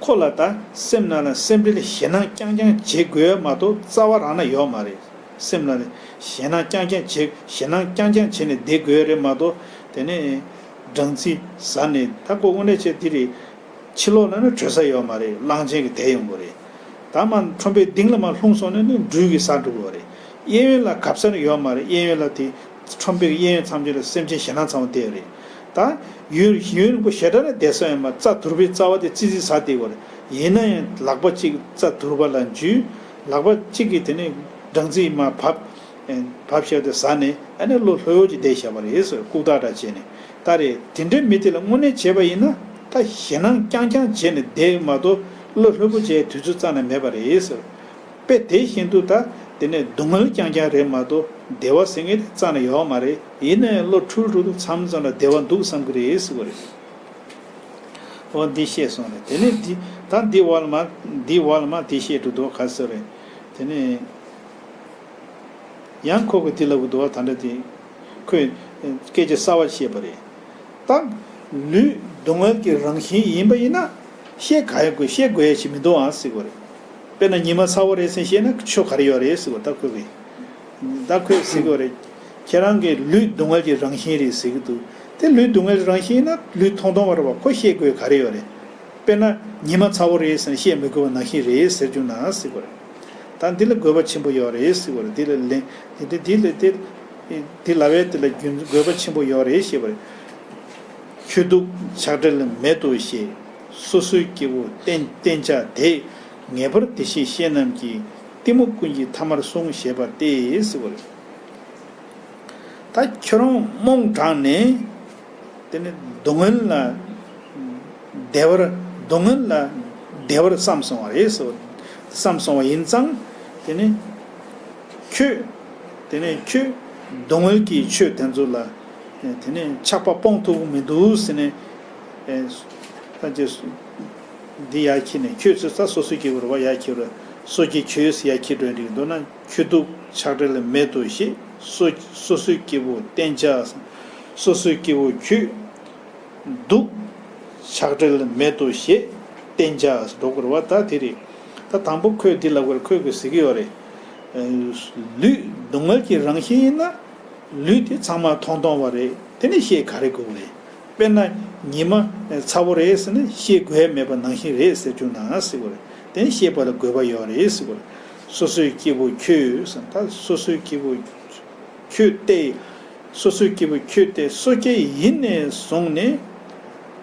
ཁོ་ལ་ད་སེམས་ནང་ལ་སེམས་ཁྲལ་ཞེད་སྣང་རྐྱང་རྐྱང་བྱེད་དགོས་མ་གཏོགས་རྩ་བ་རང་ན་ཡོད་མ་རེད། སེམས་ནང་ལ་ཞེད་སྣང་རྐྱང་རྐྱང་བྱེད་ཞེད་སྣང་རྐྱང་རྐྱང་བྱས་ནས་བསྡད་དགོས་རེད་མ་གཏོགས། དེ་ནས་སྦྲང་རྩི་ཟ་ནས་ད་ཁོ་དངོས་གནས་བྱས་འདི་རེད། ཕྱི་ལོགས་ལ་ནི་བྲོས་ས་ཡོད་མ་རེད། གླང་ཆེན་གྱིས་དེད་ཡོང་གི་རེད། ད་མ་ཁྲོན་པའི་གཏིང་ལ་མར་ལྷུང་སོང་ན་ནི་སྦྲུལ་གྱིས་ཟ་འགྲོ་གི་རེད། གཡས་གཡོན་ལ་གབ་ས་ནི་ཡོད་མ་རེད། གཡས་གཡོན་ལ་དེ་ཁྲོན་པའི་གཡས་གཡོན་མཚམས་ཅིག་ལ་སེམས་ཅན་ཞེད་སྣང་ཚ་པོ་བསྡད་ཡོད་རེད། ད་ཡུན་ཡུན་རིང་པོ་ཞེ་དྲག་ནས་བསྡད་ས་ཡོད་མ་རེད། རྩྭ་དུར་བའི་རྩ་བ་དེ་ཙི་ཙི་ཟ་བསྡད་ཡོད་རེད། ཡིན་ན་ཡང་ལག་པ་གཅིག་རྩྭ་དུར་བ་ལ་འཇུས། ལག་པ་གཅིག་གིས་དེ་ནས་སྦྲང་རྩི་མར་བབས་བབས་བཞག་དེ་ཟ་ནས་ཨ་ནི་བློ་ལྷོད་ལྷོད་ཀྱིས་བསྡད་བཞག་པ་རེད་ཟེར། ལྐུགས་ཐག་འདྲ་བྱས་ནས་ད་རེད། དེ་འདྲའི་མི་དེ་ལ་དངོས་གནས་བྱས་པ་ཡིན་ན་ད་ཞེད་སྣང་རྐྱང་རྐྱང་བྱས་ནས་བསྡད་མ་གཏོགས་བློ་ལྷོད་པོ་བྱས་དུས་ཚོད་རྩ་ནས་མེད་པ་རེད་ཟེར། དཔེ་དེ་བཞིན་དུ་ད་དེ་ནས་སྡུག་བསྔལ་རྐྱང་རྐྱང་རེད་མ་གཏོགས་བདེ་བ་ཟེར་མཁན་དེ་རྩ་ནས་ཡོད་མ་རེད། ཡིན་ན་ཡང་བློ་འཁྲུལ་འཁྲུལ་དུ་མཚམས་མཚམས་ལ་བདེ་བ་འདུག་བསམ་གི་རེད་ཟེར་བ་རེད། འོ་འདི་བཤད་སོང་རེད། དེ་ནས་འདི་ད་འདི་བར་ལ་མ་འདི་བར་ལ་མ་འདི་བཤད་འགྲོ་འདུག་ག་ཟེར་རེད། དེ་ནས་ཡང་ཁོ་གི་འདི་ལབ་གི་འདུག་བ། ད་འདྲ་དེ་ཁོས་སྐད་ཆ་གསར་བ་བཤད་པ་རེད། ད་ལུས་སྡུག་བསྔལ་གྱི་རང་བཞིན་ཡིན་པ་ཡིན་ན་བཤད་ག་ཡ་དགོས་བཤད་དགོས་ཡ་ཞིག་མི་འདུག་ཨང་ཟེར་གོ་རེད། དཔེར་ན་ཉི་མ་ཚ་བོ་རེད་ཟེར་བཤད་ན་ཆོ་ག་རེ་ཡོད་རེད་ཟེར་གོ། ད་ཁོས་གི་ད་ཁོས་ཟེར་གོ་རེད། ཁྱེད་རང་གི་ལུས་སྡུག་བསྔལ་གྱི་རང་བཞིན་རེད་ཟེར་གི་འདུག་དེ་ལུས་སྡུག་བསྔལ་རང་བཞིན་ཡིན་ན་ལུས་ཐོང་ཐོང་བ་རེད་བ། ཁོ་བཤད་དགོས་ག་རེ་ཡོད་རེད། དཔེར་ན་ཉི་མ་ཚ་བོ་རེད་ཟེར་ན་བཤད་མི་དགོས་པ་ནང་བཞིན་རེད་ཟེར་བཅུག་ན་ཟེར་གོ་རེད། ད་འདི་ལ་དགོས་པ་ཆེན་པོ་ཡོད་རེད་ཟེར་བ་རེད། འདི་ལ་ལན་འདི་འདི་ལ་འདི་འདི་ལ་བས་འདི་ལ་རྒྱུ་དགོས་པ་ཆེན་པོ་ཡོད་རེད་ཞེས་པ་རེད། ཁྱོད་སྡུག་ཆགས་བྲལ་མེད་དོ་ཞེས། སོ་སོའི་སྐྱེ་བོ་བསྟེན་བསྟེན་བྱ་དེས། ངེས་པར་དེ་བཞིན་གཤེགས་རྣམས་ཀྱིས། གཏི་མུག་ཀུན་གྱི་ཐ་མར་གསུངས་ཞེས་པ་སྟེ་ཟེར་བ་རེད། ད་ཁྱོད་རང་རྨོངས་དྲགས་ནས། དེ་ནི་སྡུག་བསྔལ་ལ་བདེ་བར་སྡུག་བསྔལ་ལ་བདེ་བར་བསམ་སོང་བ་རེད་ཟེར། བསམ་སོང་བ་ཡིན་ཙང་། དེ་ནི་ཁྱོད་དེ་ནི་ཁྱོད་སྡུག་བསྔལ་གྱི་ཆོས་དེ་ཚོ་ལ་དེ་ནི་ཆགས་པ་སྤོང་ཐུབ་ཀྱི་མི་འདུག་ཟེར་ནས། ད་ཅི་འདི་ཡར་ཁྱེར་ནས་ཁྱོད་ཚོ་ས་སོ་སོའི་སྐྱེ་བོ་རེད་བ། ཡར་ཁྱེར་ར་སོ་སྐྱེ་ཁྱོད་ཡར་ཁྱེར་འགྲོ་འགྲིག་འདུག་ན། ཁྱོད་སྡུག་ཆགས་བྲལ་མེད་དོ་ཞེས། སོ་སོ་སོའི་སྐྱེ་བོ་བསྟེན་བྱ། སོ་སོའི་སྐྱེ་བོ་ཁྱོད་སྡུག་ཆགས་བྲལ་མེད་དོ་ཞེས་བསྟེན་བྱ་འགྲོ་དགོས་རེད་བ། ད་དེ་རེད། ད་དང་པོ་ཁོས་འདི་ལབ་དགོས་རེད། ཁོས་གི་ཟེར་གི་ཡོད་རེད། ལུས་སྡུག་བསྔལ་གྱི་རང་བཞིན་ཡིན་ན། ལུས་དེ་ཚང་མ་ཐོང་ཐོང་བ་རེད། དེ་ནི་བཤད་ག་རེ་དགོས་རེད། དཔེར་ན་ཉི་མ་ཚ་བོ་རེད་ཟེར་ན་བཤད་དགོས་མེད་པ་ནང་བཞིན་རེད་ཟེར་བཅུག་ན་ཟེར་བ་རེད། དེ་ནི་བཤད་པ་ལ་དགོས་པ་ཡོད་རེད་ཟེར་བ་རེད། སོ་སོའི་སྐྱེ་བོ་ཁྱོད་ཟེར། ད་སོ་སོའི་སྐྱེ་བོ་ཁྱོད་སྟེ། སོ་སོའི་སྐྱེ་བོ་ཁྱོད་སྟེ་སོ་སྐྱེ་ཡིན་ནས་བཟུང་ནས།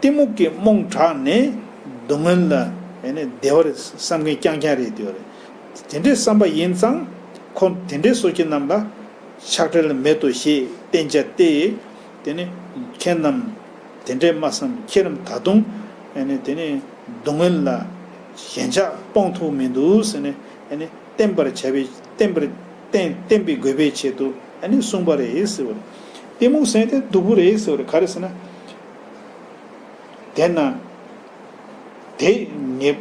གཏི་མུག་གིས་རྨོངས་དྲགས་ནས་སྡུག་བསྔལ་ལ་ཨེ་ནས་བདེ་བར་བསམ་མཁན་རྐྱང་རྐྱང་རེད་དེ་བ་རེད། དེ་འདྲའི་བསམ་པ་ཡིན་ཙང་ཁོ་དེ་འདྲའི་སོ་སྐྱེ་རྣམས་ལ་ཆགས་བྲལ་མེད་དོ་ཞེས་བསྟན་བྱ་སྟེ། དེ་ནི་ཁྱེད་རྣམས་དེ་འདྲའི་སྨྲ་བསམ་ཁྱེད་རྣམས་ད་དུང་ཨེ་ནས་དེ་ནི་སྡུག་བསྔལ་ལ་ཞེན་ཆགས་སྤོང་ཐུབ་མི་འདུག་ཟེར་ནས་ཨེ་ནས་བསྟན་པར་བྱ་བའི་བསྟན་པར་བསྟན་བསྟན་པའི་དགོས་པའི་ཆེད་དུ་ཨེ་ནས་གསུངས་པ་རེད་ཟེར་བ་རེད། གཏི་མུག་ཟེར་དེ་སྡུག་པོ་རེད་ཟེར་བ་རེད། ག་རེ་ཟེར་ན། དེས་ན། དེ་ངེས་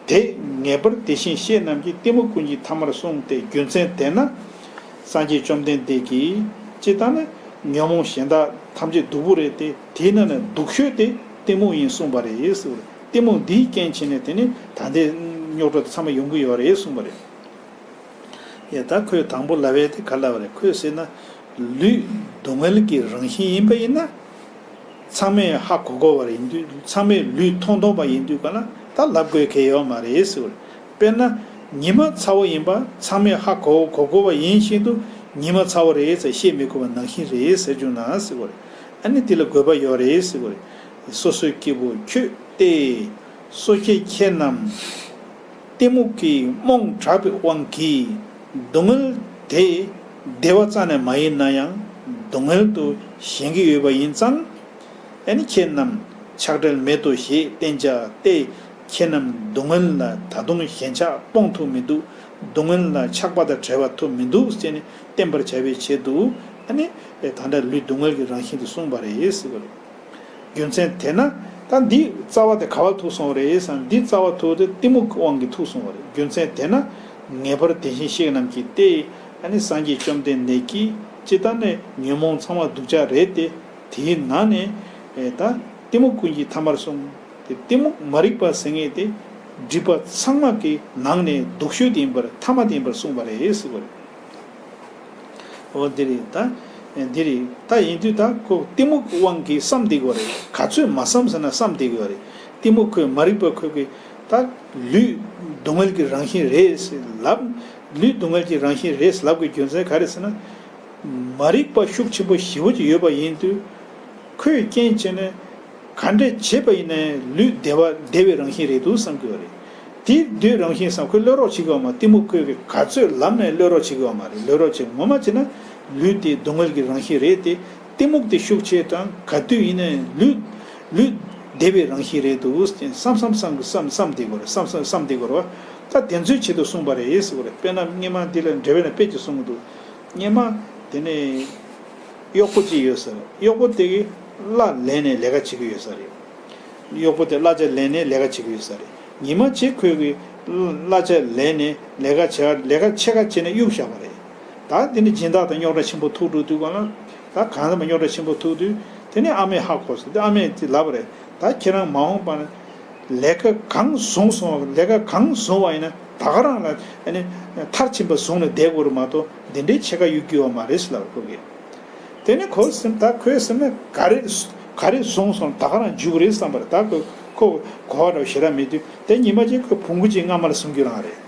དེ་ངེས་པར་དེ་བཞིན་གཤེགས་རྣམས་ཀྱིས། གཏི་མུག་ཀུན་གྱི་ཐ་མར་གསུངས་ཏེ། རྒྱུ་མཚན་དེས་ན། སངས་རྒྱས་བཅོམ་ལྡན་འདས་ཀྱིས། སྤྱིར་བཏང་ནི་ཉོན་མོངས་གཞན་དག་ཐམས་ཅད་སྡུག་པོ་རེད་དེ། དེའི་ནང་ནས་སྡུག་ཤོས་དེ་གཏི་མུག་ཡིན་གསུངས་པ་རེད་ཟེར་བ་རེད། གཏི་མུག་འདིའི་རྐྱེན་བྱས་ནས་དེ་ནི་ད་ལྟའི་རྙོག་དྲ་དེ་ཚང་མ་ཡོང་གི་ཡོད་རེད་གསུངས་པ་རེད། ཡ་ད་ཁོས་དང་པོ་ལབ་པ་དེ་ག་ལབ་པ་རེད། ཁོས་ཟེར་ན་ལུས་སྡུག་བསྔལ་གྱི་རང་བཞིན་ཡིན་པ་ཡིན་ན། ཚང་མས་ཧ་གོ་གོ་བ་ཡིན་དུས། ཚང་མས་ལུས་མཐོང་མཐོང་པ་ཡིན་དུས་ག་ལ་ད་ལབ་དགོས་གལ་ཡོད་མ་རེད་ཟེར་བ་རེད། དཔེར་ན་ཉི་མ་ཚ་བོ་ཡིན་པ་ཚང་མས་ཧ་གོ་གོ་གོ་བ་ཡིན་བཞིན་དུ། ཉི་མ་ཚ་བོ་རེད་ཟེར་བཤད་མི་དགོས་པ་ནང་བཞིན་རེད་ཟེར་བྱུང་ན་ཟེར་བ་རེད། ཨ་ནི་དེ་ལ་དགོས་པ་ཡོད་རེད་ཟེར་བ་རེད། སོ་སོའི་སྐྱེ་བོ་ཁྱོད་ཏེ། སོ་སྐྱེ་ཁྱེད་རྣམས། གཏི་མུག་གིས་རྨོངས་དྲགས་པའི་དབང་གིས། སྡུག་བསྔལ་དེ་བདེ་བ་རྩ་ནས་མ་ཡིན་ན་ཡང་སྡུག་བསྔལ་དུ་ཞེན་གྱི་ཡོད་པ་ཡིན་ཙང་། ཨ་ནི་ཁྱེད་རྣམས་ཆགས་བྲལ་མེད་དོ་ཞེས་བསྟན་བྱ་སྟེ། ཁྱེད་རྣམས་སྡུག་བསྔལ་ལ་ད་དུང་ཞེན་ཆགས་སྤོང་ཐུབ་མི་འདུག་སྡུག་བསྔལ་ལ་ཆགས་པ་དང་བྲལ་བ་ཐུབ་མི་འདུག་ཟེར་ནས་བསྟན་པར་བྱ་བའི་ཆེད་དུ། ཨ་ནི་ད་ལྟ་ལུས་སྡུག་བསྔལ་གྱི་རང་བཞིན་དུ་གསུངས་པ་རེད་ཟེར་བ་རེད། རྒྱུ་མཚན་དེས་ན། ད་འདི་རྩ་བ་དེ་ག་བར་ཐུག་སོང་བ་རེད་ཟེར་ན། འདི་རྩ་བ་ཐུག་དེ་གཏི་མུག་གི་དབང་གིས་ཐུག་སོང་བ་རེད། རྒྱུ་མཚན་དེས་ན། ངེས་པར་དེ་བཞིན་གཤེགས་རྣམས་ཀྱིས་ཏེ། ཨ་ནི་སངས་རྒྱས་བཅོམ་ལྡན་འདས་ཀྱིས་སྤྱིར་བཏང་ནས་ཉོན་མོངས་ཚང་མ་སྡུག་ཅག་རེད་དེ། དེའི་ནང་ནས་ཨེ་ད་གཏི་མུག་ཀུན་གྱི་ཐ་མར་གསུངས་ཏེ། གཏི་མུག་མ་རིག་པ་ཟེར་མཁན་དེ་སྒྲིབ་པ་ཚང་མ་གི་ནང་ནས་སྡུག་ཤོས་དེ་ཡིན་པར། ཐ་མ་དེ་ཡིན་པར་གསུངས་པ་རེད་ཟེར་བ་རེད། འོ་འདི་རེད་ད། འདི་རེད་ད། ཡིན་དུས་ད་ཁོ་གཏི་མུག་གི་དབང་གིས་བསམ་བསྡད་ཀྱི་ཡོད་རེད། ག་ཚོད་མ་བསམ་ཟེར་ན་བསམ་བསྡད་ཀྱི་ཡོད་རེད། གཏི་མུག་ཁོས། མ་རིག་པ་ཁོ་གིས་ད་ལུས་སྡུག་བསྔལ་གྱི་རང་བཞིན་རེད་ཟེར་ལབ། ལུས་སྡུག་བསྔལ་གྱི་རང་བཞིན་རེད་ལབ་དགོས་རྒྱུ་མཚན་ག་རེ་ཟེར་ན། མ་རིག་པ་ཤུགས་ཆེན་པོ་ཞེ་པོ་ཅིག་ཡོད་པ་ཡིན་དུས། ཁོས་རྐྱེན་བྱས་ནས་ག་འདྲ་བྱས་པ་ཡིན་ནའི་ལུས་བདེ་བ་བདེ་བའི་རང་བཞིན་རེད་འདུག་བསམ་གྱི་ཡོད་རེད། དེ་བདེ་བའི་རང་བཞིན་བསམ། ཁོས་བློས་རོགས་བྱེད་ཀྱི་ཡོད་མ། གཏི་མུག་ཁོས་གི་ག་ཚོད་ལབ་ནའི་བློས་རོགས་བྱེད་ཀྱི་ཡོད་མ་རེད། བློས་རོགས་བྱེད། ངོ་མ་བྱས་ན་ལུས་དེ་སྡུག་བསྔལ་གྱི་རང་བཞིན་རེད་དེ། གཏི་མུག་དེ་ཤུགས་ཆེ་དང་ག་དུས་ཡིན་ནའི་ལུས་ལུས་བདེ་བའི་རང་བཞིན་རེད་འདུག་བསམ་བསམ་བསམ་གི་བསམ་བསམ་བསྡད་དགོས་རེད། བསམ་བསམ་བསམ་བསྡད་དགོས་རེད་བ། ད་དེ་ཚོའི་ཆེད་དུ་གསུངས་པ་རེད་ཟེར་བ་རེད། དཔེར་ན་སྔོན་མ་འདི་ལ་འགྲེལ་པ་ནས་དཔེ་ཅིག་གསུངས་གི་འདུག་སྔོན་མ་དེ་ནས་གཡོག་པོ་གཅིག་ཡོད་ས་རེད། གཡོག་པོ་དེ་གིས་གླ་ལེན་ནས་ལས་ཀ་བྱེད་ཀྱི་ཡོད་ས་རེད། གཡོག་པོ་དེ་གླ་ཆ་ལེན་ནས་ལས་ཀ་བྱེད་ཀྱི་ཡོད་ས་རེད། ཉི་མ་གཅིག་ཁོས་གི་གླ་ཆ་ལེན་ནས་ལས་ཀ་བྱེད། ལས་ཀ་ཕྱེད་ཀ་བྱས་ནས་གཡུག་བཞག་པ་རེད། ད་དེ་ནི་སྦྱིན་བདག་དང་རྙོག་དྲ་ཆེན་པོ་ཐུག་འགྲོ་དུས་ག་ལ། ད་གང་ལ་མ་རྙོག་དྲ་ཆེན་པོ་ཐུག་དུས། དེ་ནས་ཨ་མས་ཧ་གོ་སོང་། དེ་ཨ་མས་དེ་ལབ་པ་རེད། ད་ཁྱེད་རང་མ་འོངས་པ་ན་ལས་ཀ་གང་བཟུང་སོང་། ལས་ཀ་གང་བཟུང་བ་ཡིན་ན་ད་ག་རང་ལ་ཨ་ནི་མཐར་ཕྱིན་པ་བཟུང་ནས་བསྡད་དགོས་རེད་མ་གཏོགས། འདི་འདྲའི་ཕྱེད་ཀ་གཡུག་རྒྱུ་ཡོད་མ་རེད་ཟེར་ལབ་པ་ཁོ་གིས། དེ་ནས་ཁོ་སེམས། ད་ཁོའི་སེམས་ནས་ག་རེ་ག་རེ་བཟུང་སོང་། ད་ག་རང་འཇུག་རེད་བསམ་པ་རེད། ད་ཁོ་ཁོ་གོ་བ་འདྲ་བོ་ཞེ་དྲག་མེད་དུས། དེ་ཉི་མ་གཅིག་ཁོས་བོང་གུ་གཅིག་རྔ་མ་ལ་བཟུང་རྒྱུ་རང་རེད།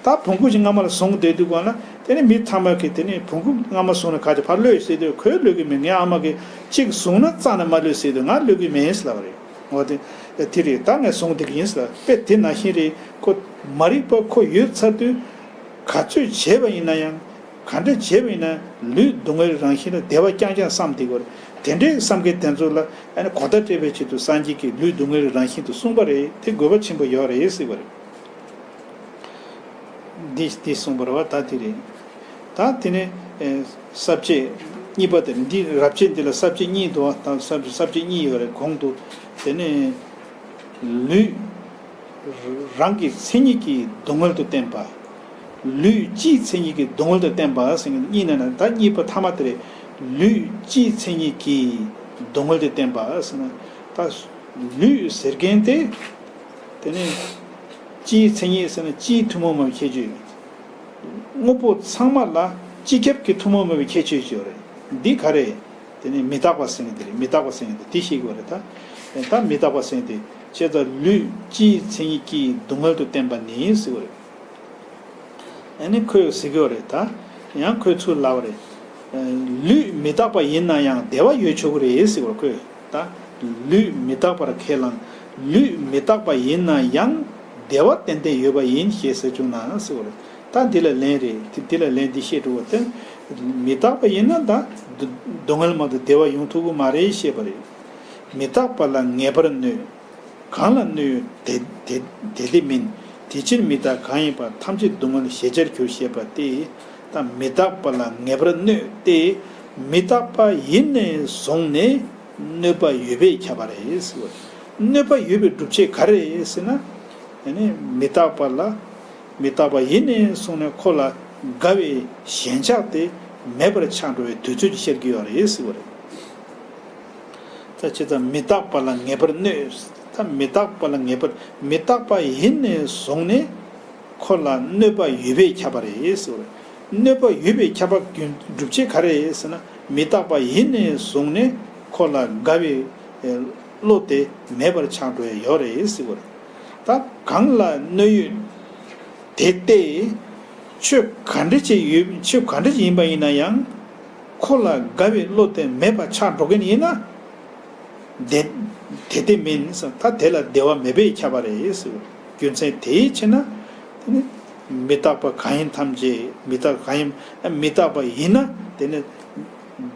ད་བོང་གུ་གཅིག་རྔ་མ་ལ་བཟུང་བསྡད་དུས་ག་ལ། དེ་ནས་མི་ཚང་མ་གིས་དེ་ནས་བོང་གུ་རྔ་མ་བཟུང་ནས་ག་ཅིག་ཕར་གློད་ཟེར་དུས། ཁོས་གློད་ཀྱི་མེད། ངའི་ཨ་མ་གིས་གཅིག་བཟུང་ན་རྩ་ནས་མ་གློད་ཟེར་དུས། ང་གློད་ཀྱི་མེད་ཟེར་ལབ་པ་རེད། འོ་དེ་དེ་རེད། ད་ངས་བཟུང་བསྡད་ཀྱི་ཡིན་ཟེར་ལབ། དཔེ་དེ་ནང་བཞིན་རེད། ཁོ་མ་རིག་པ་ཁོ་ཡོད་ཚར་དུས། ག་ཚོད་བྱས་པ་ཡིན་ན་ཡང་། ག་འདྲ་བྱས་པ་ཡིན་ན་ལུས་སྡུག་བསྔལ་རང་བཞིན་ལ་བདེ་བ་རྐྱང་རྐྱང་བསམ་བསྡད་དགོས་རེད། དེ་འདྲའི་བསམ་མཁན་དེ་ཚོ་ལ་ཨ་ནི་གོ་བརྡ་སྤྲད་པའི་ཆེད་དུ་སངས་རྒྱས་ཀྱིས་ལུས་སྡུག་བསྔལ་རང་བཞིན་དུ་གསུངས་པ་རེད། དེ་དགོས་པ་ཆེན་པོ་ཡོད་རེད་ཟེར་བ་རེད། འདི་འདི་གསུངས་པ་རེད་བ། ད་དེ་རེད། ད་དེ་ནས་ཨེ་ས་བཅད་གཉིས་པ་དེ་རེད། འདི་རབ་བྱེད་འདི་ལ་ས་བཅད་གཉིས་འདུག་བ། ད་ས་ས་བཅད་གཉིས་ཡོད་རེད། གོང་དུ་དེ་ནས་ལུས་རང་གི་མཚན་ཉིད་ཀྱིས་སྡུག་བསྔལ་དུ་བསྟན་པ། ལུས་སྤྱིའི་མཚན་ཉིད་ཀྱིས་སྡུག་བསྔལ་དུ་བསྟན་པ་ཟེར་མཁན་གཉིས་ནང་ནས། ད་གཉིས་པ་ཐ་མ་དེ་རེད། ལུས་སྤྱིའི་མཚན་ཉིད་ཀྱིས་སྡུག་བསྔལ་དུ་བསྟན་པ་ཟེར་ན། ད་ལུས་ཟེར་མཁན་དེ། དེ་ནས་སྤྱིའི་མཚན་ཉིད་ཟེར་ན་སྤྱིའི་ཐུན་མོང་མ་ཡིན་པའི་ཁྱད་ཆོས། དངོས་པོ་ཚང་མ་ལ་སྤྱི་ཁྱབ་ཀྱི་ཐུན་མོང་མ་ཡིན་པའི་ཁྱད་ཆོས་ཅིག་ཡོད་རེད། འདི་ག་རེ། དེ་ནས་མི་རྟག་པ་ཟེར་མཁན་དེ་རེད། མི་རྟག་པ་ཟེར་མཁན་དེ་དེ་ཤེས་དགོས་རེད་ད། ད་མི་རྟག་པ་ཟེར་མཁན་དེ། བྱས་ཙང་ལུས་སྤྱིའི་མཚན་ཉིད་ཀྱིས་སྡུག་བསྔལ་དུ་བསྟན་པ་ནི་ཟེར་བ་རེད། ཨ་ནི་ཁོས་ཟེར་གྱི་ཡོད་རེད་ད། ཡང་ཁོས་ཚུར་ལབ་པ་རེད། ལུས་མི་རྟག་པ་ཡིན་ན་ཡང་བདེ་བ་ཡོད་ཆོག་གི་རེད་ཟེར་བ་ཁོས་ད། ལུས་མི་རྟག་པར་ཁས་བླངས། ལུས་མི་རྟག་པ་ཡིན་ན་ཡང་བདེ་བ་ཏན་ཏན་ཡོད་པ་ཡིན་ཞེས་ཟེར་བྱུང་ན་ཟེར་བ་རེད། ད་འདི་ལ་ལན་རེད། དེ་འདི་ལ་ལན་འདི་བཤད་འགྲོ་བ་དེ། མི་རྟག་པ་ཡིན་ན་ད་སྡུག་སྡུག་བསྔལ་མ་གཏོགས་བདེ་བ་ཡོང་ཐུབ་ཀྱི་མ་རེད་ཞེས་པ་རེད། མི་རྟག་པ་ལ་ངེས་པར་གནོད། གང་ལ་གནོད་དེ་དེ་དེ་དེ་མིན། དེ་ཕྱིར་མི་རྟག་གང་ཡིན་པ། ཐམས་ཅད་སྡུག་བསྔལ་ཞེས་བྱར་འགྱུར་ཞེས་པ་སྟེ། ད་མི་རྟག་པ་ལ་ངེས་པར་གནོད་དེ། མི་རྟག་པ་ཡིན་ནས་བཟུང་ནས་གནོད་པ་ཡོད་པས་ཁྱབ་པ་རེད་ཟེར་བ། གནོད་པ་ཡོད་པའི་སྒྲུབ་བྱེད་ག་རེ་རེད་ཟེར་ན། ཨ་ནི་མི་རྟག་པ་ལ། མི་རྟག་པ་ཡིན་ནས་བཟུང་ནས་ཁོ་ལ་དགའ་བའི་ཞེན་ཆགས་དེ་ མེད་པར་ཆགས་འགྲོ་བའི་དུས་ཚོད་ཅིག་ཤར་གྱི་ཡོད་རེད་ཟེར་བ་རེད། ད་བྱས་ཙང་མི་རྟག་པ་ལ་ངེས་པར་གནོད། ད་མི་རྟག་པ་ལ་ངེས་པར་མི་རྟག་པ་ཡིན་ནས་བཟུང་ནས་ཁོ་ལ་གནོད་པ་ཡོད་པས་ཁྱབ་པ་རེད་ཟེར་བ་རེད། གནོད་པ་ཡོད་པས་ཁྱབ་པ་རྒྱུ་སྒྲུབ་བྱེད་ག་རེ་རེད་ཟེར་ན། མི་རྟག་པ་ཡིན་ནས་བཟུང་ནས་ཁོ་ལ་དགའ་བའི་བློ་དེ་མེད་པར་ཆགས་འགྲོ་ཡ་ཡོད་རེད་ཟེར་བ་རེད། ད་གང་ལ་གནོད་ཡོད་དེ་སྟེ། ཆོས་ག་འདྲ་ཅིག་ཡོད། ཆོས་ག་འདྲ་ཅིག་ཡིན་པ་ཡིན་ན་ཡང་། ཁོ་ལ་དགའ་བའི་བློ་དེ་མེད་པར་ཆགས་འགྲོ་མཁན་ཡིན་ན། དེ་དེ་དེ་མིན་ཟེར། ད་དེ་ལ་བདེ་བ་མེད་པས་ཁྱབ་པ་རེད་ཟེར། རྒྱུ་མཚན་དེའི་ཕྱིར་ན། དེ་ནི་མི་རྟག་པ་གང་ཡིན་ཐམས་ཅད། མི་རྟག་གང་ཡིན། མི་རྟག་པ་ཡིན་ན་དེ་ནི་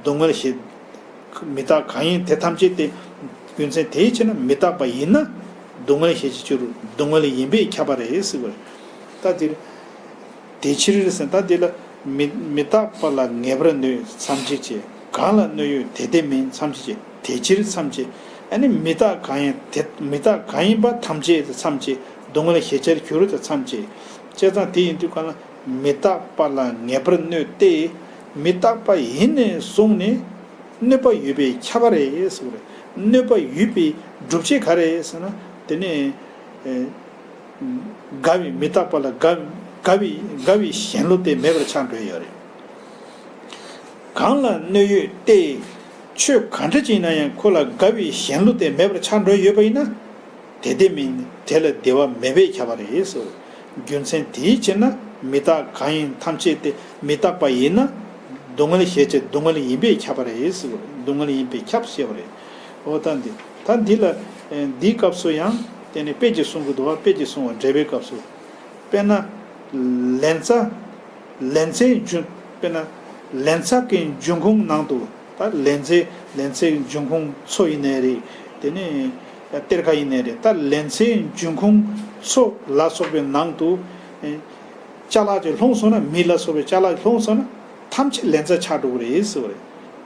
སྡུག་བསྔལ་ཞེས། མི་རྟག་གང་ཡིན་དེ་ཐམས་ཅད་དེ། རྒྱུ་མཚན་དེའི་ཕྱིར་ན་མི་རྟག་པ་ཡིན་ན། སྡུག་བསྔལ་ཞེས་བྱ་ཕྱིར་རོ། སྡུག་བསྔལ་ཡིན་པས་ཁྱབ་པ་རེད་ཟེར་བ་རེད། ད་དེ་དེ་ཕྱིར་ཟེར། ད་དེ་ལ་མི་མི་རྟག་པ་ལ་ངེས་པར་གནོད་མཚམས་གཅད་བྱེད། གང་ལ་གནོད་ཡོད་དེ་དེ་མིན་མཚམས་གཅད་བྱེད། དེ་ཕྱིར་མཚམས་གཅད། ཨ་ནི་མི་རྟག་གང་ཡིན་དེ། མི་རྟག་གང་ཡིན་པ་ཐམས་ཅད་དེ་མཚམས་གཅད། སྡུག་བསྔལ་ཞེས་བྱ་ཕྱིར་རོ་དེ་མཚམས་གཅད། བྱས་ཙང་དེ་ཡིན་དུས་གང་ལ། མི་རྟག་པ་ལ་ངེས་པར་གནོད་དེ། མི་རྟག་པ་ཡིན་ནས་བཟུང་ནས་གནོད་པ་ཡོད་པས་ཁྱབ་པ་རེད་ཟེར་བ་རེད། གནོད་པ་ཡོད་པའི་སྒྲུབ་བྱེད་ག་རེ་ཟེར་ན། དེ་ནི་ཨེ་དགའ་བའི། མི་རྟག་པ་ལ་དགའ་དགའ་བའི་དགའ་བའི་ཞེན་ལུགས་དེ་མེད་པར་ཆགས་འགྲོ་ཡོད་རེད། གང་ལ་གནོད་ཡོད་དེ། ཆོས་ག་འདྲ་ཅིག་ཡིན་ན་ཡང་ཁོ་ལ་དགའ་བའི་ཞེན་ལུགས་དེ་མེད་པར་ཆགས་འགྲོ་ཡོད་པ་ཡིན་ན། དེ་དེ་མིན། དེ་ལ་བདེ་བ་མེད་པས་ཁྱབ་པ་རེད་ཟེར། རྒྱུ་མཚན་དེའི་ཕྱིར་ན་མི་རྟག་གང་ཡིན་ཐམས་ཅད་དེ། མི་རྟག་པ་ཡིན་ན་སྡུག་བསྔལ་ཞེས་བྱ་སྡུག་བསྔལ་ཡིན་པས་ཁྱབ་པ་རེད་ཟེར། སྡུག་བསྔལ་ཡིན་པས་ཁྱབ་ཟེར་བ་རེད། འོ་ད་འདི་ད་འདི་ལ་ཨེ་འདིའི་སྐབས་སུ་ཡང་དེ་ནི་དཔེ་ཅིག་གསུང་གི་འདུག་བ། དཔེ་ཅིག་གསུང་བ། འགྲེལ་པའི་སྐབས་སུ། དཔེར་ན། ལན་ཚྭ། ལན་ཚྭའི་འབྱུང་། དཔེར་ན། ལན་ཚྭ་གི་འབྱུང་ཁུངས་ནང་དུ། ད་ལན་ཚྭའི་ལན་ཚྭའི་འབྱུང་ཁུངས་མཚོ་ཡིན་ནའི་རེད། དེ་ནས་གཏེར་ཁ་ཡིན་ནའི་རེད། ད་ལན་ཚྭའི་འབྱུང་ཁུངས་མཚོ་ལ་སོགས་པའི་ནང་དུ། ཨེ་ཅ་ལག་ཅིག་ལྷུང་སོང་ན། མེ་ལ་སོགས་པའི་ཅ་ལག་ཅིག་ལྷུང་སོང་ན་ཐམས་ཅད་ལན་ཚྭ་ཆགས་འགྲོ་གི་རེད་ཟེར་བ་རེད།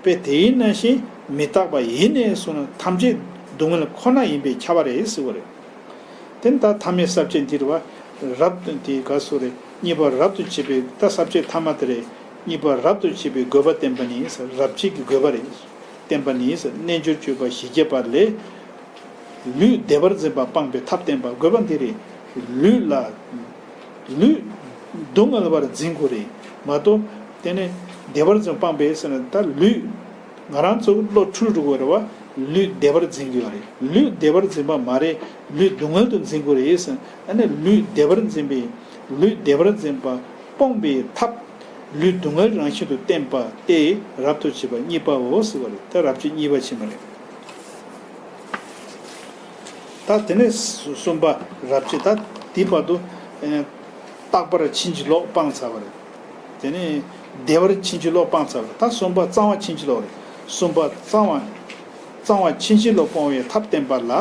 དཔེ་དེ་ཡིན་ནང་བཞིན་མི་རྟག་པ་ཡིན་ནས་བཟུང་ན་ཐམས་ཅད་སྡུག་བསྔལ་ཁོ་ན་ཡིན་པས་ཁྱབ་པ་རེད་ཟེར་བ་རེད། དེ་ནི་ད་ཐ་མའི་ས་བཅད་འདི་རེད་བ། རབ་ཏུ་དེ་ག་སུ་རེད། གཉིས་པ་རབ་ཏུ་བྱེད་པའི། ད་ས་བཅད་ཐ་མ་དེ་རེད། གཉིས་པ་རབ་ཏུ་བྱེད་པའི་དགོས་པ་བསྟན་པ་ནི། རབ་བྱེད་ཀྱི་དགོས་པ་རེད། བསྟན་པ་ནི། རྣལ་འབྱོར་སྤྱོད་པ་བཞི་བརྒྱ་པ་ལས། ལུས་བདེ་བར་འཛིན་པ་སྤངས་པའི་ཐབས་བསྟན་པ། དགོས་པ་འདི་རེད། ལུས་ལ། ལུས་སྡུག་བསྔལ་བར་འཛིན་དགོས་རེད་མ་གཏོགས། དེ་ནས་བདེ་བར་འཛིན་སྤངས་པའི་ཟེར་ན་ད་ལུས། ང་རང་ཚོ་བློ་འཁྲུལ་འགྲོ་གི་རེད་བ། ལུས་བདེ་བར་འཛིན་གྱི་ཡོད་རེད། ལུས་བདེ་བར་འཛིན་པ་མ་རེད། ལུས་སྡུག་བསྔལ་དུ་འཛིན་དགོས་རེད་ཟེར། ཨ་ནི་ལུས་བདེ་བར་འཛིན་པའི། ལུས་བདེ་བར་འཛིན་པ་སྤོང་བའི་ཐབས། ལུས་སྡུག་བསྔལ་རང་བཞིན་དུ་བསྟན་པ་སྟེ་རབ་ཏུ་བྱེད་པ་གཉིས་པའོ་ཟེར་བ་རེད། ད་རབ་བྱེད་གཉིས་པ་ཕྱིན་པ་རེད། ད་དེ་ནས་གསུམ་པ་རབ་བྱེད། ད་འདི་བར་དུ་ཨེ་རྟག་པར་ཕྱིན་ཅི་ལོག་སྤངས་ཚར་བ་རེད། དེ་ནས་བདེ་བར་ཕྱིན་ཅི་ལོག་སྤངས་ཚར་བ་རེད། ད་གསུམ་པ་གཙང་བ་ཕྱིན་ཅི་ལོག་རེད། གསུམ་པ་གཙང་བ། གཙང་བ་ཕྱིན་ཅི་ལོག་སྤོང་བའི་ཐབས་བསྟན་པ་ལ།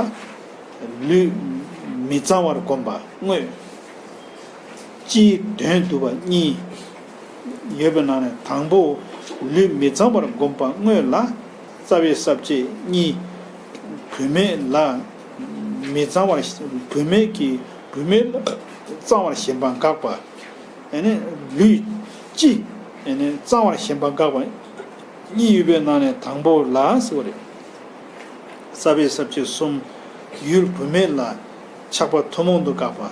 ལུས་མི་གཙང་བར་བསྒོམ་པ་དངོས། སྤྱིའི་དོན་བསྡུ་བ་གཉིས་ཡོད་པའི་ནང་ནས། དང་པོ་ལུས་མི་གཙང་བར་བསྒོམ་པ་དངོས་ལ། རྩ་བའི་ས་བཅད་གཉིས། བུད་མེད་ལ་མི་གཙང་བར། བུད་མེད་ཀྱི། བུད་མེད་ལ་གཙང་བར་ཞེན་པ་དགག་པ། ཨ་ནི་ལུས་སྤྱི། ཨ་ནི་གཙང་བར་ཞེན་པ་དགག་པ་གཉིས་ཡོད་པའི་ནང་ནས་དང་པོ་ལ་ཟེར་བ་རེད། རྩ་བའི་ས་བཅད་གསུམ། ཡུལ་བུད་མེད་ལ་ཆགས་པ་ཐུན་མོང་དུ་དགག་པ།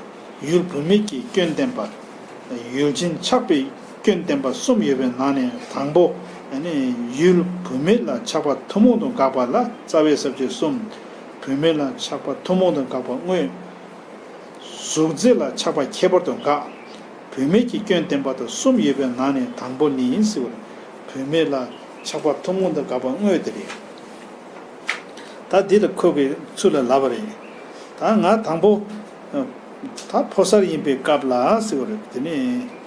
ཡུལ་བུད་མེད་ཀྱི་སྐྱོན་བསྟན་པ། ཡུལ་ཅན་ཆགས་པའི་སྐྱོན་བསྟན་པ་གསུམ་ཡོད་པའི་ནང་ནས་དང་པོ། ཨ་ནི་ཡུལ་བུད་མེད་ལ་ཆགས་པ་ཐུན་མོང་དུ་དགག་པ་ལ་རྩ་བའི་ས་བཅད་གསུམ། བུད་མེད་ལ་ཆགས་པ་ཐུན་མོང་དུ་དགག་པ་དངོས། གཟུགས་མཛེས་ལ་ཆགས་པ་ཁྱད་པར་དུ་དགག་བུད་མེད་ཀྱི་སྐྱོན་བསྟན་པ་དང་གསུམ་ཡོད་པའི་ནང་ནས་དང་པོ་ནི་ཟེར་བ་རེད། བུད་མེད་ལ་ཆགས་པ་ཐུན་མོང་དུ་དགག་པ་དངོས་དེ་རེད། ད་འདི་ལ་ཁོ་གིས་ཚུར་ལ་ལབ་པ་རེད། ད་ང་དང་པོ། ད་ཕོ་གསར་ཡིན་པའི་སྐབས་ལ་ཟེར་བ་རེད། དེ་ནས་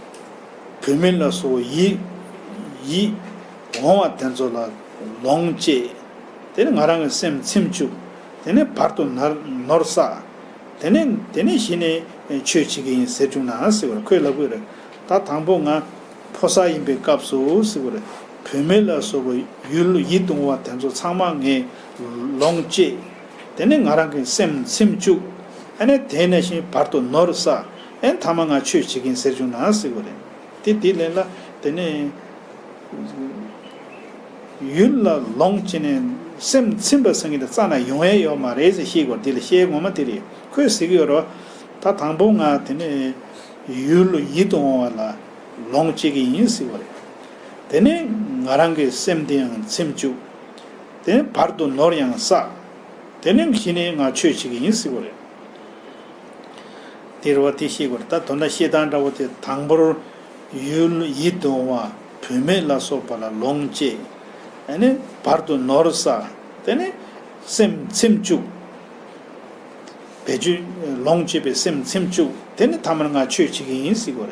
བུད་མེད་ལ་སོགས་ཡིད། ཡིད་འོང་བ་དེ་ཚོ་ལ་ལོངས་སྤྱད། དེ་ནས་ང་རང་གི་སེམས་ཚིམ་བཅུག་དེ་ནས་བར་དུ་ནོར་ནོར་བསགས། དེ་ནས་དེ་ནས་གཞི་ནས་ཆོས་བྱེད་ཀྱི་ཡིན་ཟེར་བྱུང་ན་ཟེར་བ་རེད། ཁོས་ལབ་དགོས་རེད། ད་དང་པོ་ང་ཕོ་གསར་ཡིན་པའི་སྐབས་སུ་ཟེར་བ་རེད། བུད་མེད་ལ་སོགས་པའི་ཡུལ་ཡིད་དུ་འོང་བ་དེ་ཚོ་ཚང་མ་ངས་ལོངས་སྤྱད། དེ་ནས་ང་རང་གི་སེམས་ཚིམ་བཅུག་ཨ་ནི་དེ་ནས་བཞིན་བར་དུ་ནོར་བསགས། ཨ་ནི་མཐའ་མ་ང་ཆོས་བྱེད་ཀྱི་ཡིན་ཟེར་བྱུང་ན་ཟེར་བ་རེད། དེ་དེའི་ལན་ལ་དེ་ནས། ཡུལ་ལ་ལོངས་སྤྱད་ནས་སེམས་ཚིམ་པ་ཟེར་མཁན་དེ་རྩ་ནས་ཡོང་ཡས་ཡོད་མ་རེད་ཟེར་བཤད་དགོས། འདི་ལ་བཤད་ངོ་མ་དེ་རེད། ཁོས་ཟེར་གྱི་ཡོད་རེད་བ། ད་དང་པོ་ང་དེ་ནས་ཡུལ་ཡིད་དུ་འོང་བ་ལ་ལོངས་སྤྱད་ཀྱི་ཡིན་ཟེར་བ་རེད། དེ་ནས་ང་རང་གི་སེམས་དེ་ཡང་ཚིམ་བཅུག་དེ་ནས་བར་དུ་ནོར་ཡང་བསགས། དེ་ནས་གཞི་ནས་ང་ཆོས་བྱེད་ཀྱི་ཡིན་ཟེར་བ་རེད། དེ་རེད་བ། དེ་ཤེས་དགོས་རེད། ད་དོན་དག་བཤད་སྟངས་འདྲ་བོ་དེ། དང་པོར་ཡུལ་ཡིད་དུ་འོང་བ་བུད་མེད་ལ་སོགས་པ་ལ་ལོངས་སྤྱད། ཨ་ནི་བར་དུ་ནོར་བསགས། དེ་ནི་སེམས་ཚིམ་བཅུག་བེད་སྤྱོད་ལོངས་སྤྱོད་པའི་སེམས་ཚིམ་བཅུག་དེ་ནི་ཐ་མར་ང་ཆོས་བྱེད་ཀྱི་ཡིན་ཟེར་དགོས་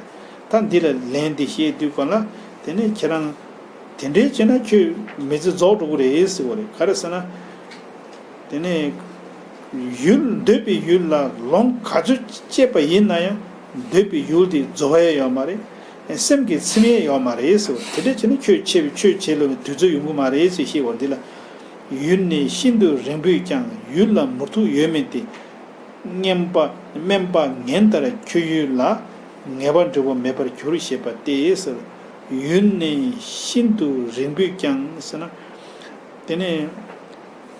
རེད། ད་འདི་ལ་ལན་འདི་བཤད་དུས་གོང་ལ། དེ་ནི་ཁྱེད་རང་དེ་འདྲའི་བྱས་ན་ཁྱོད་མི་ཚེ་རྫོགས་འགྲོ་གི་རེད་ཟེར་དགོས་རེད། ག་རེ་ཟེར་ན། དེ་ནས་ཡུལ་འདོད་པའི་ཡུལ་ལ་ལོངས་ག་ཚོད་སྤྱད་པ་ཡིན་ན་ཡང་འདོད་པའི་ཡུལ་དེ་རྫོགས་ཡས་ཡོད་མ་རེད། སེམས་ཀྱི་ཚིམ་ཡས་ཡོད་མ་རེད་ཟེར་བ། དེ་འདྲ་བྱས་ན་ཁྱོད་ཆེ་བའི་ཆོས་བྱེད་ལོ་བའི་དུས་ཚོད་ཡོང་གི་མ་རེད་ཟེར་བཤད་པ་འདི་ལ། ཡུལ་ནི་ཤིན་ཏུ་རིང་པོས་ཀྱང་ཡུལ་ལ་མུ་ཐུག་ཡོད་མིན་ཏེ། སྨན་པ་སྨན་པ་ངན་ལྟར་ཁྱོད་ཡུལ་ལ་ངེས་པ་འབྲས་བུ་མེད་པར་འགྱུར་ཞེས་པ་སྟེ་ཟེར། ཡུལ་ནི་ཤིན་ཏུ་རིང་པོས་ཀྱང་ཟེར་ན། དེ་ནས།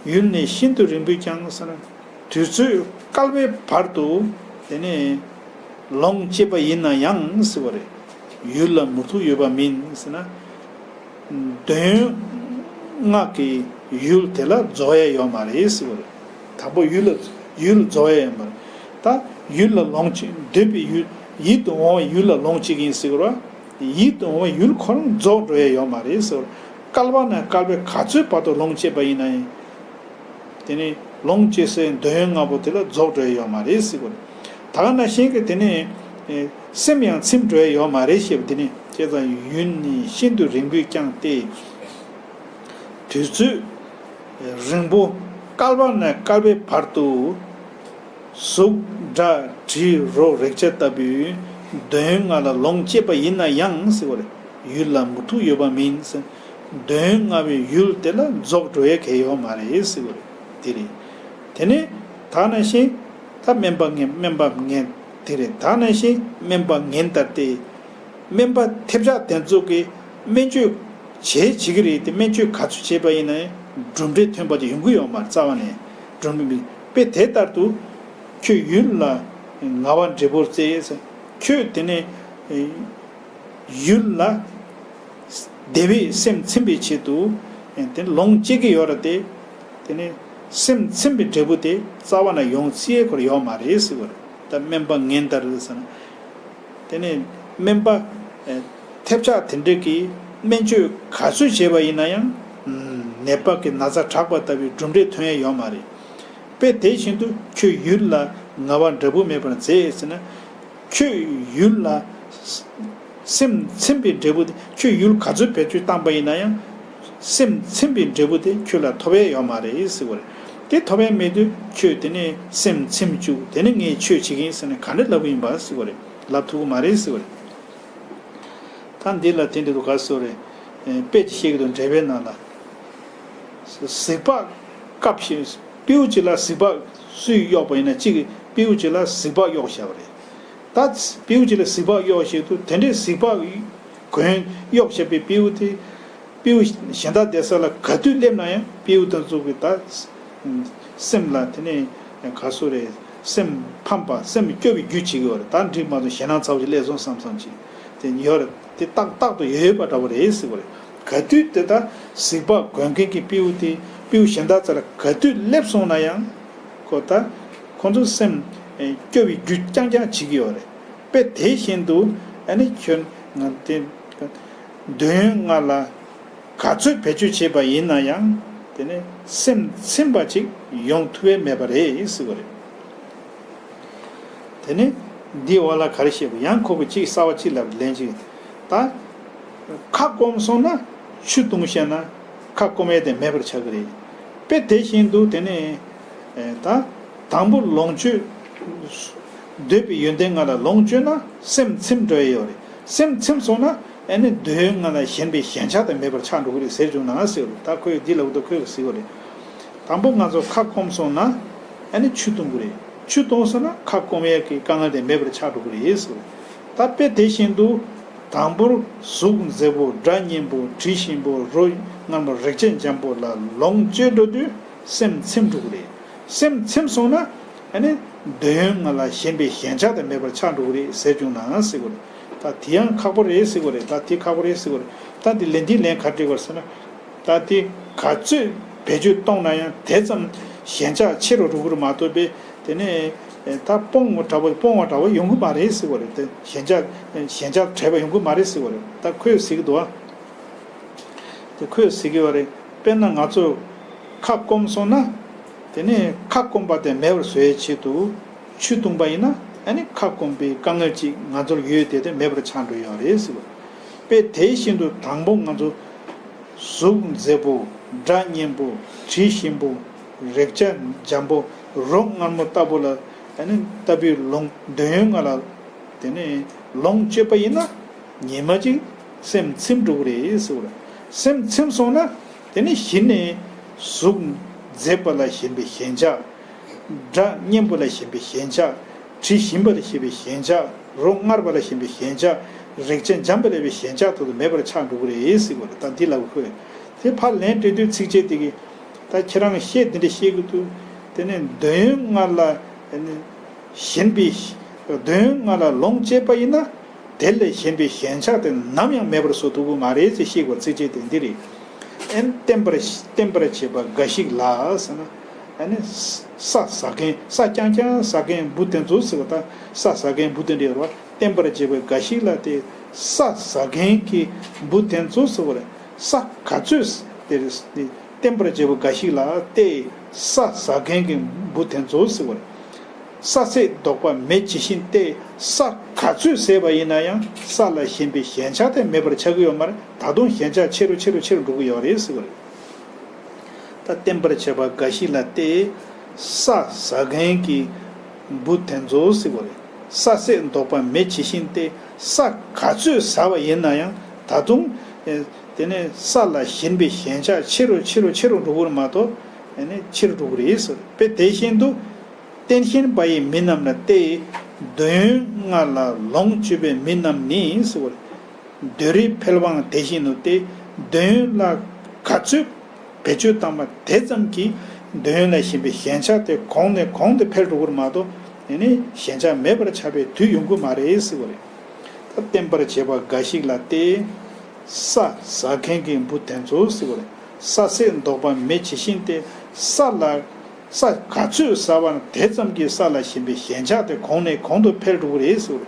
ཡུལ་ནི་ཤིན་ཏུ་རིང་པོས་ཀྱང་ཟེར་ན། དུས་ཚོད་བསྐལ་པའི་བར་དུ་དེ་ནས་ལོངས་སྤྱད་པ་ཡིན་ན་ཡང་ཟེར་བ་རེད། ཡུལ་ལ་མུ་ཐུག་ཡོད་པ་མིན་ཟེར་ན། འདོད་ཡོན་ལྔ་གི་ཡུལ་དེ་ལ་རྫོགས་ཡས་ཡོད་མ་རེད་ཟེར་བ་རེད། དང་པོ་ཡུལ་ལ་ཡུལ་རྫོགས་ཡས་ཡོད་མ་རེད། ད་ཡུལ་ལ་ལོངས་སྤྱད། འདོད་པའི་ཡུལ། ཡིད་དུ་འོང་བའི་ཡུལ་ལ་ལོངས་སྤྱད་ཀྱི་ཡིན་ཟེར་བ་རེད། ཡིད་དུ་འོང་བའི་ཡུལ་ཁོ་རང་རྫོགས་འགྲོ་ཡས་ཡོད་མ་རེད་ཟེར་བ་རེད། བསྐལ་པ་ནས་བསྐལ་པའི་ག་ཚོད་བར་དུ་ལོངས་སྤྱད་པ་ཡིན་ན་ཡང་། དེ་ནི་ལོངས་སྤྱོད་སའི་འདོད་ཡོན་ལྔ་པོ་དེ་ལ་རྫོགས་འགྲོ་ཡ་ཡོད་མ་རེད་ཟེར་གོ། ད་ག་ནང་བཞིན་གྱི་དེ་ནི་སེམས་ཡང་ཚིམ་འགྲོ་ཡ་ཡོད་མ་རེད་ཞེས་པ་དེ་ནི། བྱས་ཙང་ཡུལ་ནི་ཤིན་ཏུ་རིང་པོས་ཀྱང་སྟེ། དུས་ཚོད་རིང་པོ་བསྐལ་པ་ནས་བསྐལ་པའི་བར་དུ། གཟུགས་སྒྲ་དྲི་རོ་རེག་བྱ་ལྟ་བུའི་འདོད་ཡོན་ལྔ་ལ་ལོངས་སྤྱད་པ་ཡིན་ན་ཡང་ཟེར་བ་རེད། ཡུལ་ལ་མུ་ཐུག་ཡོད་པ་མིན་ཟེར། འདོད་ཡོན་ལྔ་པའི་ཡུལ་དེ་ལ་རྫོགས་འགྲོ་ཡས་གལ་ཡོད་མ་རེད་ཟེར་བ་རེད། དེ་རེད། དེ་ནས་ད་ག་ནང་བཞིན་ད་སྨན་པ་ངན། སྨན་པ་ངན་དེ་རེད། ད་ག་ནང་བཞིན་སྨན་པ་ངན་ལྟར་ཏེ། སྨན་པ་ཐེབས་ཆག་དེ་ཚོ་གིས་སྨན་བཅོས་བྱས་བྱེད་ཀྱི་རེད་དེ། སྨན་བཅོས་ག་ཚོད་བྱས་པ་ཡིན་ན་ཡང་གྲུབ་འབྲས་ཐོན་པ་དེ་ཡོང་གི་ཡོད་མ་རེད། རྩ་བ་ནས་གྲུབ་འབྲས་མེད། དཔེ་དེ་ལྟར་དུ་ཁྱོད་ཡུལ་ལ་ངེས་པ་འབྲས་བུར་བཙལ་ཟེར། ཁྱོད་དེ་ནས་ཡུལ་ལ་བདེ་བའི་སེམས་ཚིམ་པའི་ཆེད་དུ་དེ་ལོངས་སྤྱད་ཀྱི་ཡོད་རེད་དེ། དེ་ནས་སེམས་ཚིམ་པའི་འབྲས་བུ་དེ་རྩ་བ་ནས་ཡོང་རྩིས་ཡས་ཁོ་རང་ཡོད་མ་རེད་ཟེར་བ་རེད། ད་སྨན་པ་ངན་ལྟར་ཟེར་ན། དེ་ནས་སྨན་པ་ཨེ་ཐེབས་ཆག་དེ་འདྲས་ཀྱིས་སྨན་བཅོས་ག་ཚོད་བྱས་པ་ཡིན་ན་ཡང་ནད་པ་གི་ན་ཚ་དྲག་པ་ལྟ་བུའི་གྲུབ་འབྲས་ཐོན་ཡས་ཡོད་མ་རེད། དཔེ་དེ་བཞིན་དུ་ཁྱོད་ཡུལ་ལ་ངེས་པ་འབྲས་བུ་མེད་པར་མཛད་ཟེར་ན། ཁྱོད་ཡུལ་ལ་སེམས་ཚིམ་པའི་འབྲས་བུ་དེ། ཁྱོད་ཡུལ་ག་ཚོད་བེད་སྤྱོད་བཏང་པ་ཡིན་ན་ཡང་སེམས་ཚིམ་པའི་འབྲས་བུ་དེ་ཁྱོད་ལ་ཐོབ་ཡས་ཡོད་མ་རེད་ཟེར་བ་རེད། དེ་ཐོབ་ཡས་མེད་དུས་ཁྱོད་དེ་ནས་སེམས་ཚིམ་བཅུག་དེ་ནས་ངས་ཆོས་བྱེད་ཀྱི་ཡིན་ཟེར་ནས་ག་འདྲ་ལབ་ཀྱི་ཡིན་པ་ཟེར་བ་རེད། ལབ་ཐུབ་ཀྱི་མ་རེད་ཟེར་བ་རེད། ད་འདི་ལ་དེ་འདྲ་འདུག་ག་ཟེར་བ་རེད། ཨེ་དཔེ་ཅིག་བཤད་ཀྱི་འདུག་འགྲེལ་པའི་ནང་ལ། གཟིག་ལྤགས་བཀབ་ཞིང་། སྤྲེའུ་གཅིག་ལ་གཟིག་ལྤགས་སུས་གཡོགས་པ་ཡིན་ན། གཅིག་གིས་སྤྲེའུ་གཅིག་ལ་གཟིག་ལྤགས་གཡོགས་བཞག་པ་རེད། ད་སྤྲེའུ་གཅིག་ལ་གཟིག་ལྤགས་གཡོགས་བཞག་དུས། དེ་འདྲའི་གཟིག་ལྤགས་གོན་གཡོགས་བཞག་པའི་སྤྲེའུ་དེ། སྤྲེའུ་གཞན་དག་བསྡད་ས་ལ་ག་དུས་སླེབས་ན་ཡང་སྤྲེའུ་དེ་ཚོ་གི་ད་སེམས་ལ་དེ་ནས་ག་སོ་རེད། སེམས་ཕམ་པ། སེམས་སྐྱོ་བའི་རྒྱུ་བྱེད་ཀྱི་ཡོད་རེད། ད་འགྲིག་མ་སོང་། ཞེད་སྣང་ཚ་བོ་ཞིག་སླེབས་སོང་བསམ་བསམ་ཅིག་དེ་ཡོད་རེད། དེ་ཏག་ཏག་ཏུ་ཡོད་ཡོད་པ་འདྲ་བོ་རེད་ཟེར་བ་རེད། ག་དུས་དེ་ད་གཟིག་ལྤགས་གོན་མཁན་གྱི་སྤྲེའུ་དེ་སྤྲེའུ་གཞན་དག་ཚོ་ལ་ག་དུས་སླེབས་སོང་ན་ཡང་། ཁོ་ད་ཁོ་ཚོ་སེམས་ཨེ་སྐྱོ་བའི་རྒྱུ་རྐྱང་རྐྱང་བྱེད་ཀྱི་ཡོད་རེད། དཔེ་དེ་བཞིན་དུ་ཨ་ནི་ཁྱོད་ང་དེ་འདོད་ཡོན་ལྔ་ལ་ག་ཚོད་བེད་སྤྱོད་བྱས་པ་ཡིན་ན་ཡང་། དེ་ནས་སེམས་ཚིམ་པ་ཅིག་ཡོང་ཐུབ་པ་མེད་པ་རེད་ཟེར་བ་རེད། དེ་ནས་འདིའི་འོག་ལ་ག་རེ་བཤད་པ། ཡང་ཁོ་གིས་གཅིག་གསར་པ་གཅིག་ལབ། ལན་གཅིག་ད་ཁ་སྐོམ་སོང་ན་ཆུ་བཏུང་བྱས་ན་ཁ་སྐོམ་ཡས་དེ་མེད་པར་ཆགས་ཀྱི་རེད། དཔེ་དེ་བཞིན་དུ་དེ་ནས་ཨེ་ད་དང་པོ་ལོངས་སྤྱོད། འདོད་པའི་ཡོན་ཏན་ལྔ་ལ་ལོངས་སྤྱོད་ན་སེམས་ཚིམ་འགྲོ་ཡས་ཡོད་རེད། སེམས་ཚིམ་སོང་ན་ཨ་ནི་འདོད་ཡོན་ལྔ་ལ་ཞེན་པའི་ཞེན་ཆགས་དེ་མེད་པར་ཆགས་འགྲོ་གི་རེད་ཟེར་བྱུང་ན་ཟེར་བ་རེད། ད་ཁོས་འདི་ལབ་དུས་ཁོས་ཟེར་བ་རེད། དང་པོ་ང་ཚོ་ཁ་སྐོམ་སོང་ན་ཨ་ནི་ཆུ་བཏུང་གི་རེད། ཆུ་བཏུང་སོང་ན་ཁ་སྐོམ་ཡས་ཀྱི་དཀའ་ངལ་དེ་མེད་པར་ཆགས་འགྲོ་གི་རེད་ཟེར་བ་རེད། ད་དཔེ་དེ་བཞིན་དུ་ དང་པོར་གཟུགས་མཛེས་པོ། སྒྲ་སྙན་པོ། དྲི་ཞིམ་པོ། རོ་མངར་མོ། རེག་བྱ་འཇམ་པོ་ལ་ལོངས་སྤྱོད་འགྲོ་དུས་སེམས་ཚིམ་འགྲོ་གི་རེད། སེམས་ཚིམ་སོང་ན་ཨ་ནི་འདོད་ཡོན་ལྔ་ལ་ཞེན་པའི་ཞེན་ཆགས་དེ་མེད་པར་ཆགས་འགྲོ་གི་རེད་ཟེར་བྱུང་ན་ཟེར་གི་རེད། ད་དེ་ཡང་ཁག་པོ་རེད་ཟེར་གི་རེད། ད་དེ་ཁག་པོ་རེད་ཟེར་གི་རེད། ད་དེ་ལན་དེ་ལན་ག་འགྲིག་གི་རེད་ཟེར་ན། ད་དེ་ག་ཚོད་བེད་སྤྱོད་གཏོང་ན་ཡང་དེ་ཙམ་ཞེན་ཆགས་ཆེ་རུ་འགྲོ་གི་རེད་མ་གཏོགས་པས། དེ་ནས་ད་སྤོང་བ་འདྲ་བོ་སྤོང་བ་འདྲ་བོ་ཡོང་གི་མ་རེད་ཟེར་བ་རེད། དེ་ཞེན་ཆགས་ཞེན་ཆགས་བྲལ་བ་ཡོང་གི་མ་རེད་ཟེར་བ་རེད། ད་ཁོས་ཟེར་གི་འདུག་ཨ། དེ་ཁོས་ཟེར་གི་བ་རེད། དཔེར་ན་ང་ཚོ་ཁ་སྐོམ་སོང་ན། དེ་ནས་ཁ་སྐོམ་པ་དེ་མེད་པར་བཟོ་ཡའི་ཆེད་དུ་ཆུ་བཏུང་པ་ཡིན་ན། ཨ་ནི་ཁ་སྐོམ་པའི་དཀའ་ངལ་ཅིག་ང་ཚོར་ཡོད་དེ་དེ་མེད་པར་ཆགས་འགྲོ་ཡོད་རེད་ཟེར་བ། དཔེ་དེ་བཞིན་དུ་དང་པོ་ང་ཚོ་གཟུགས་མཛེས་པོ། སྒྲ་སྙན་པོ། དྲི་ཞིམ་པོ། རེག་བྱ་འཇམ་པོ། རོ་མངར་མོ་ལྟ་བུ་ལ་ཨ་ནི་ལྟ་བུའི་ལོངས་འདོད་ཡོན་ལྔ་ལ་དེ་ནས་ལོངས་སྤྱོད་པ་ཡིན་ན། ཉི་མ་གཅིག་སེམས་ཚིམ་འགྲོ་གི་རེད་ཟེར་བ་རེད། སེམས་ཚིམ་སོང་ན་དེ་ནས་གཞི་ནས་གཟུགས་མཛེས་པ་ལ་ཞེན་པའི་ཞེན་ཆགས། སྒྲ་སྙན་པོ་ལ་ཞེན་པའི་ཞེན་ཆགས། དྲི་ཞིམ་པ་ལ་ཞེན་པའི་ཞེན་ཆགས། རོ་མངར་བ་ལ་ཞེན་པའི་ཞེན་ཆགས། རེག་བྱ་འཇམ་པ་ལ་ཞེན་པའི་ཞེན་ཆགས་དེ་ཚོ་མེད་པར་ཆགས་འགྲོ་གི་རེད་ཟེར་བ་རེད། ད་འདི་ལབ་དགོས། དེ་ཕར་ལན་སྤྲད་དུས་ཚིགས་བཅད་དེ་གི། ད་ཁྱེད་རང་བཤད་འདི་འདྲ་བཤད་གི་འདུག་དེ་ནས་འདོད་ཡོན་ལྔ་ལ་ཞེན་པའི། འདོད་ཡོན་ལྔ་ལ་ལོངས་སྤྱད་པ་ཡིན་ན། དེ་ལས་གཞན་པའི་ཞེན་ཆགས་དེ་ནམ་ཡང་མེད་པར་བཟོ་ཐུབ་ཀྱི་མ་རེད་ཅེས་བཤད་པའི་ཚིགས་བཅད་དེ་འདི་རེད། ཨན་བསྟེན་པར་བསྟེན་པར་བྱེད་པ་འགའ་ཞིག་ལ་ཟེར་ན། ཨ་ནི་ས་ཟ་མཁན་ས་རྐྱང་རྐྱང་ཟ་མཁན་འབུ་དེ་ཚོ་ཟེར་བ་དང་། ས་ཟ་མཁན་འབུ་དེ་འདྲ་ཡོད་རེད་བ། བསྟེན་པར་བྱེད་པ་འགའ་ཞིག་ལ་སྟེ། ས་ཟ་མཁན་གྱི་འབུ་དེ་ཚོ་ཟེར་བ་རེད། ས་ག་ཚོད་དེ་རེད། བསྟེན་པར་བྱེད་པ་འགའ་ཞིག་ལ་སྟེ། ས་ཟ་མཁན་གྱི་འབུ་དེ་ཚོ་ཟེར་བ་རེད། ས་ཟད་ལྡོག་པ་མེད་ཇི་བཞིན་ཏེ། ས་ག་ཚོད་ཟད་པ་ཡིན་ན་ཡང་ས་ལ་ཞེན་པའི་ཞེན་ཆགས་དེ་མེད་པར་ཆགས་ཀྱི་ཡོད་མ་རེད། ད་དུང་ཞེན་ཆགས་ཆེ་རུ་ཆེ་རུ་ཆེ་རུ་འགྲོ་གི་ཡོད་རེད་ཟེར་བ་རེད། ད་བསྟེན་པར་བྱེད་པ་འགའ་ཞིག་ལ་སྟེ། ས་ཟ་མཁན་གྱི་འབུ་དེ་ཚོ་ཟེར་བ་རེད། ས་ཟད་ལྡོག་པ་མེད་ཇི་བཞིན་ཏེ། ས་ག་ཚོད་ཟ་བ་ཡིན་ན་ཡང་ད་དུང་། ཨེ། དེ་ནས་ས་ལ་ཞེན་པའི་ཞེན་ཆགས་ཆེ་རུ་ཆེ་རུ་ཆེ་རུ་འགྲོ་གི་རེད་མ་གཏོགས། ཨེ་ནས་ཆེ་རུ་འགྲོ་གི་རེད་ཟེར། དཔེ་དེ་བཞིན་དུ། བསྟེན་ཞེན་པ་ཡི་མི་རྣམས་ལ་སྟེ། འདོད་ཡོན་ལྔ་ལ་ལོངས་སྤྱོད་པའི་མི་རྣམས་ནི་ཟེར་བ་རེད། འདོད་རེས་འཕེལ་བའང་དེ་བཞིན་ནོ་སྟེ། འདོད་ཡོན་ལ་ག་ཚོད་བེད་སྤྱོད་བཏང་བ་དེ་ཙམ་གྱིས་འདོད་ཡོན་ལ་ཞེན་པའི་ཞེན་ཆགས་དེ་གོང་ནས་གོང་དུ་འཕེལ་འགྲོ་གི་རེད་མ་གཏོགས། དེ་ནི་ཞེན་ཆགས་མེད་པར་ཆགས་པའི་དུས་ཡོང་གི་མ་རེད་ཟེར་བ་རེད། ད་བསྟེན་པར་བྱེད་པ་འགའ་ཞིག་ལ་སྟེ། ས་ཟ་མཁན་གྱི་འབུ་དེ་ཚོ་ཟེར་བ་རེད། ས་ཟད་ལྡོག་པ་མེད་ཇི་བཞིན་ཏེ། ས་ལ། ས་ག་ཚོད་ཟ་བ་ན་དེ་ཙམ་གྱིས་ས་ལ་ཞེན་པའི་ཞེན་ཆགས་དེ་གོང་ནས་གོང་དུ་འཕེལ་འགྲོ་གི་རེད་ཟེར།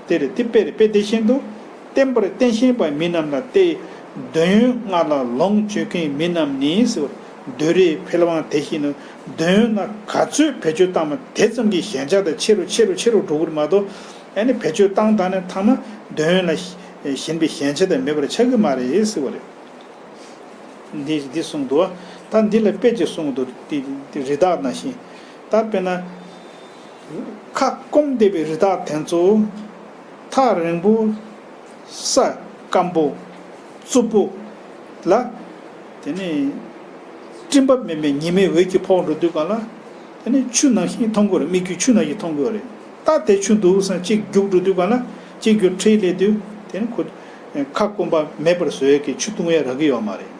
དེ་རེད། དེ་དཔེ་རེད། དཔེ་དེ་བཞིན་དུ། བསྟེན་པར་བསྟེན་ཞེན་པ་མི་རྣམས་ལ་སྟེ། འདོད་ཡོན་ལྔ་ལ་ལོངས་སྤྱོད་མཁན་མི་རྣམས་ནི་ཟེར། འདོད་རེས་འཕེལ་བའང་དེ་བཞིན་ནོ། འདོད་ཡོན་ལ་ག་ཚོད་བེད་སྤྱོད་བཏང་བ་དེ་ཙམ་གྱིས་ཞེན་ཆགས་དེ་ཆེ་རུ་ཆེ་རུ་ཆེ་རུ་འགྲོ་གི་རེད་མ་གཏོགས། ཨ་ནི་བེད་སྤྱོད་བཏང་བཏང་ནས་མཐའ་མ་འདོད་ཡོན་ལ་ཞེན་པའི་ཞེན་ཆགས་དེ་མེད་པར་ཆགས་ཀྱི་མ་རེད་ཟེར་བ་རེད། འདི་འདི་གསུངས་འདུག་ད་འདི་ལ་དཔེ་ཅིག་གསུངས་འདུག་དེ་དེ་རི་དྭགས་ནང་བཞིན། ད་དཔེར་ན། ཁ་སྐོམ་བསྡད་པའི་རི་དྭགས་དེ་ཚོ། ཐག་རིང་པོ་ས་སྐམ་པོ་རྩུབ་པོ་ལ། དེ་ནས་སྤྲིན་པ་མེད་པའི་ཉི་མའི་འོད་ཀྱིས་ཕོག་འགྲོ་དུས་གང་ལ། དེ་ནས་ཆུ་ནང་བཞིན་མཐོང་གི་རེད། མིག་གིས་ཆུ་ནང་བཞིན་མཐོང་གི་ཡོད་རེད། ད་དེ་ཆུ་འདུག་བསམ་གཅིག་རྒྱུག་འགྲོ་དུས་གང་ལ་གཅིག་རྒྱུག་ཁྲིད་སླེབས་དུས། དེ་ནས་ཁོ་ཁ་སྐོམ་པ་མེད་པར་བཟོ་ཡས་ཀྱི་ཆུ་བཏུང་ཡས་རག་གི་ཡོད་མ་རེད།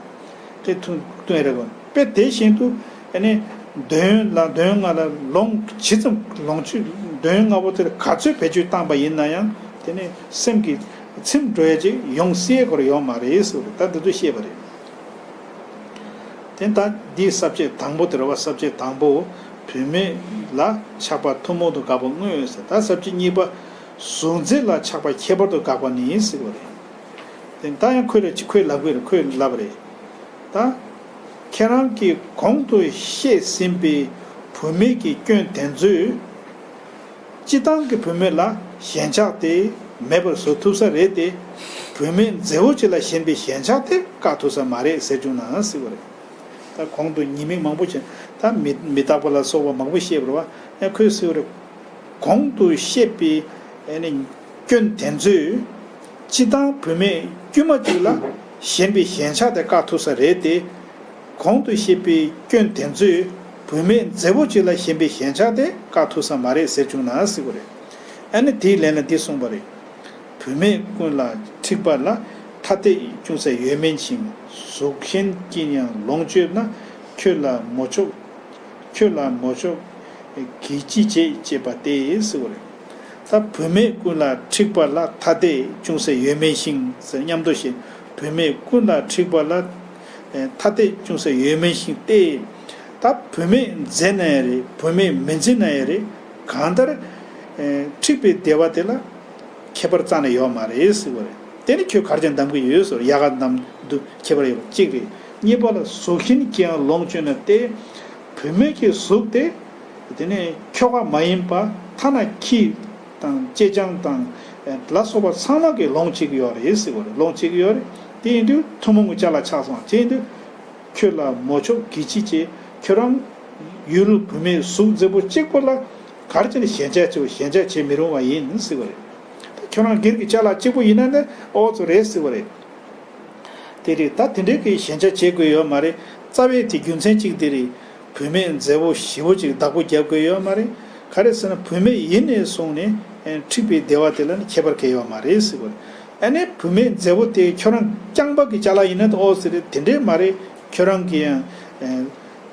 དེ་ཐུང་ཐུང་ཡས་རེད་གོ། དཔེ་དེ་བཞིན་དུ་ཨ་ནི་འདོད་ཡོན་ལ་འདོད་ཡོན་ལྔ་ལ་ལོངས་ཇི་ཙམ་ལོངས་སྤྱོད་འདོད་ཡོན་ལྔ་པོ་དེར་ག་ཚོད་བེད་སྤྱོད་བཏང་པ་ཡིན་ན་ཡང་དེ་ནི་སེམས་ཀྱི་ཚིམ་འགྲོ་ཡ་ཅིག་ཡོང་སྲིད་ཡ་སྐོར་ཡོད་མ་རེད་ཟེར། ད་འདི་ཚོ་བཤད་པ་རེད། དེ་ད་འདིའི་ས་བཅད་དང་པོ་དེ་རེད་བ། ས་བཅད་དང་པོ་བུད་མེད་ལ་ཆགས་པ་ཐུན་མོང་དུ་དགག་པ་དངོས་ཟེར། ད་ས་བཅད་གཉིས་པ་གཟུགས་མཛེས་ལ་ཆགས་པ་ཁྱད་པར་དུ་དགག་པ་ནི་ཟེར་བ་རེད། དེ་ད་ཡང་ཁོས་རེ་ཅིག་ཁོས་ལབ་དགོས་རེད། ཁོས་ལབ་པ་རེད། ད་ཁྱེད་རང་གིས་གོང་དུ་བཤད་ཟིན་པའི་བུད་མེད་ཀྱི་སྐྱོན་དེ་ཚོས་སྤྱིར་བཏང་གི་བུད་མེད་ལ་ཞེན་ཆགས་དེ་མེད་པར་བཟོ་ཐུབ་ས་རེད་དེ། བུད་མེད་མཛེས་པོ་ཅིག་ལ་ཞེན་པའི་ཞེན་ཆགས་དེ་བཀག་ཐུབ་ས་མ་རེད་ཟེར་བྱུང་ན་ཟེར་བ་རེད། ད་གོང་དུ་ཉེས་དམིགས་མང་པོ་བྱས། ད་མི་མི་རྟག་པ་ལ་སོགས་པ་མང་པོ་བཤད་པ་རེད་བ། ཡང་ཁོས་ཟེར་བ་རེད། གོང་དུ་བཤད་པའི་ཨ་ནི་སྐྱོན་དེ་ཚོས་སྤྱིར་བཏང་བུད་མེད་དཀྱུས་མ་གཅིག་ལ་ཞེན་པའི་ཞེན་ཆགས་དེ་བཀག་ཐུབ་ས་རེད་དེ། གོང་དུ་བཤད་པའི་སྐྱོན་དེ་ཚོས་བུད་མེད་མཛེས་པོ་གཅིག་ལ་ཞེན་པའི་ཞེན་ཆགས་དེ་བཀག་ཐུབ་ས་མ་རེད་ཟེར་བྱུང་ན་ཟེར་བ་རེད། ཨ་ནི་དེའི་ལན་ལ་འདི་གསུངས་པ་རེད། བུད་མེད་ཀུན་ལ་འཁྲིག་པ་ལ། ཐ་དད་ཅུང་ཟད་ཡོད་མིན་ཞིང་། གཟུགས་ཞེན་གྱིས་ཡང་ལོངས་སྤྱོད་ན། ཁྱོད་ལ་མོ་ཆོག་ཁྱོད་ལ་མོ་ཆོག་གིས་ཅི་བྱེད་ཅེས་པ་སྟེ་ཟེར་བ་རེད། ད་བུད་མེད་ཀུན་ལ་འཁྲིག་པ་ལ། ཐ་དད་ཅུང་ཟད་ཡོད་མིན་ཞིང་ཟེར། མཉམ་དུ་བཤད། བུད་མེད་ཀུན་ལ་འཁྲིག་པ་ལ། ཐ་དད་ཅུང་ཟད་ཡོད་མིན་ཞིང་སྟེ། ད་བུད་མེད་མཛེས་ན་ཡང་རེད། བུད་མེད་མི་མཛེས་ན་ཡང་རེད། གང་ལྟར་འཁྲིག་པའི་བདེ་བ་དེ་ལ་ཁྱད་པར་རྩ་ནས་ཡོད་མ་རེད་ཟེར་བ་རེད། དེ་ནི་ཁྱོད་ག་རེ་བྱས་ནས་འདམ་གྱི་ཡོད་ཟེར། ཡག་ག་འདམ་འདུག་ཁྱད་པར་ཡོད་པ་གཅིག་རེད། གཉིས་པ་ལ་གཟུགས་ཞེན་གྱིས་ཡང་ལོངས་སྤྱོད་ན་སྟེ། བུད་མེད་ཀྱི་གཟུགས་དེ་དེ་ནི་ཁྱོ་ག་མ་ཡིན་པ་ཐ་ན་ཁྱི་དང་ཅེ་སྤྱང་དང་ལ་སོགས་པ་ཚང་མ་གིས་ལོངས་སྤྱད་ཀྱི་ཡོད་རེད་ཟེར་བ་རེད། ལོངས་སྤྱད་ཀྱི་ཡོད་རེད། དེ་ཡིན་དུས་ཐུན་མོང་གི་ཅ་ལག་ཆགས་སོང་། དེ་ཡིན་དུས་ཁྱོད་ལ་མོ་ཆོག་གིས་ཅི་བྱེད། ཁྱོད་རང་ཡུལ་བུད་མེད་གཟུགས་མཛེས་པོ་གཅིག་པོ་ལ་ག་རེ་བྱས་ནས་ཞེན་ཆགས་བྱེད། ཞེན་ཆགས་བྱེད་མི་རུང་བ་ཡིན་ཟེར་བ་རེད། ད་ཁྱོད་རང་སྒེར་གྱི་ཅ་ལག་གཅིག་པོ་ཡིན་ན་ནི་ཨོ་ཙོ་རེད་ཟེར་བ་རེད། དེ་རེད། ད་དེ་འདྲའི་གི་ཞེན་ཆགས་བྱེད་དགོས་ཡོད་མ་རེད། རྩ་བའི་དེ་རྒྱུ་མཚན་གཅིག་དེ་རེད། བུད་མེད་མཛེས་པོ་ཞེ་པོ་ཅིག་བདག་པོ་རྒྱབ་དགོས་ཡོད་མ་རེད། ག་རེ་ཟེར་ན་བུད་མེད་ཡིན་ནས་བཟུང་ནས་ཨེ་འཁྲིག་པའི་བདེ་བ་དེ་ལ་ནི་ཁྱད་པར་གང་ཡོད་མ་རེད་ཟེར་བ་རེད། ཨ་ནི་བུད་མེད་མཛེས་པོ་དེ་ཁྱོད་རང་རྐྱང་པ་གི་ཅ་ལག་ཡིན་ན་ད་ཨོ་ཟེར་རེད། དེ་འདྲས་མ་རེད། ཁྱོད་རང་གི་ཡང་ཨེ་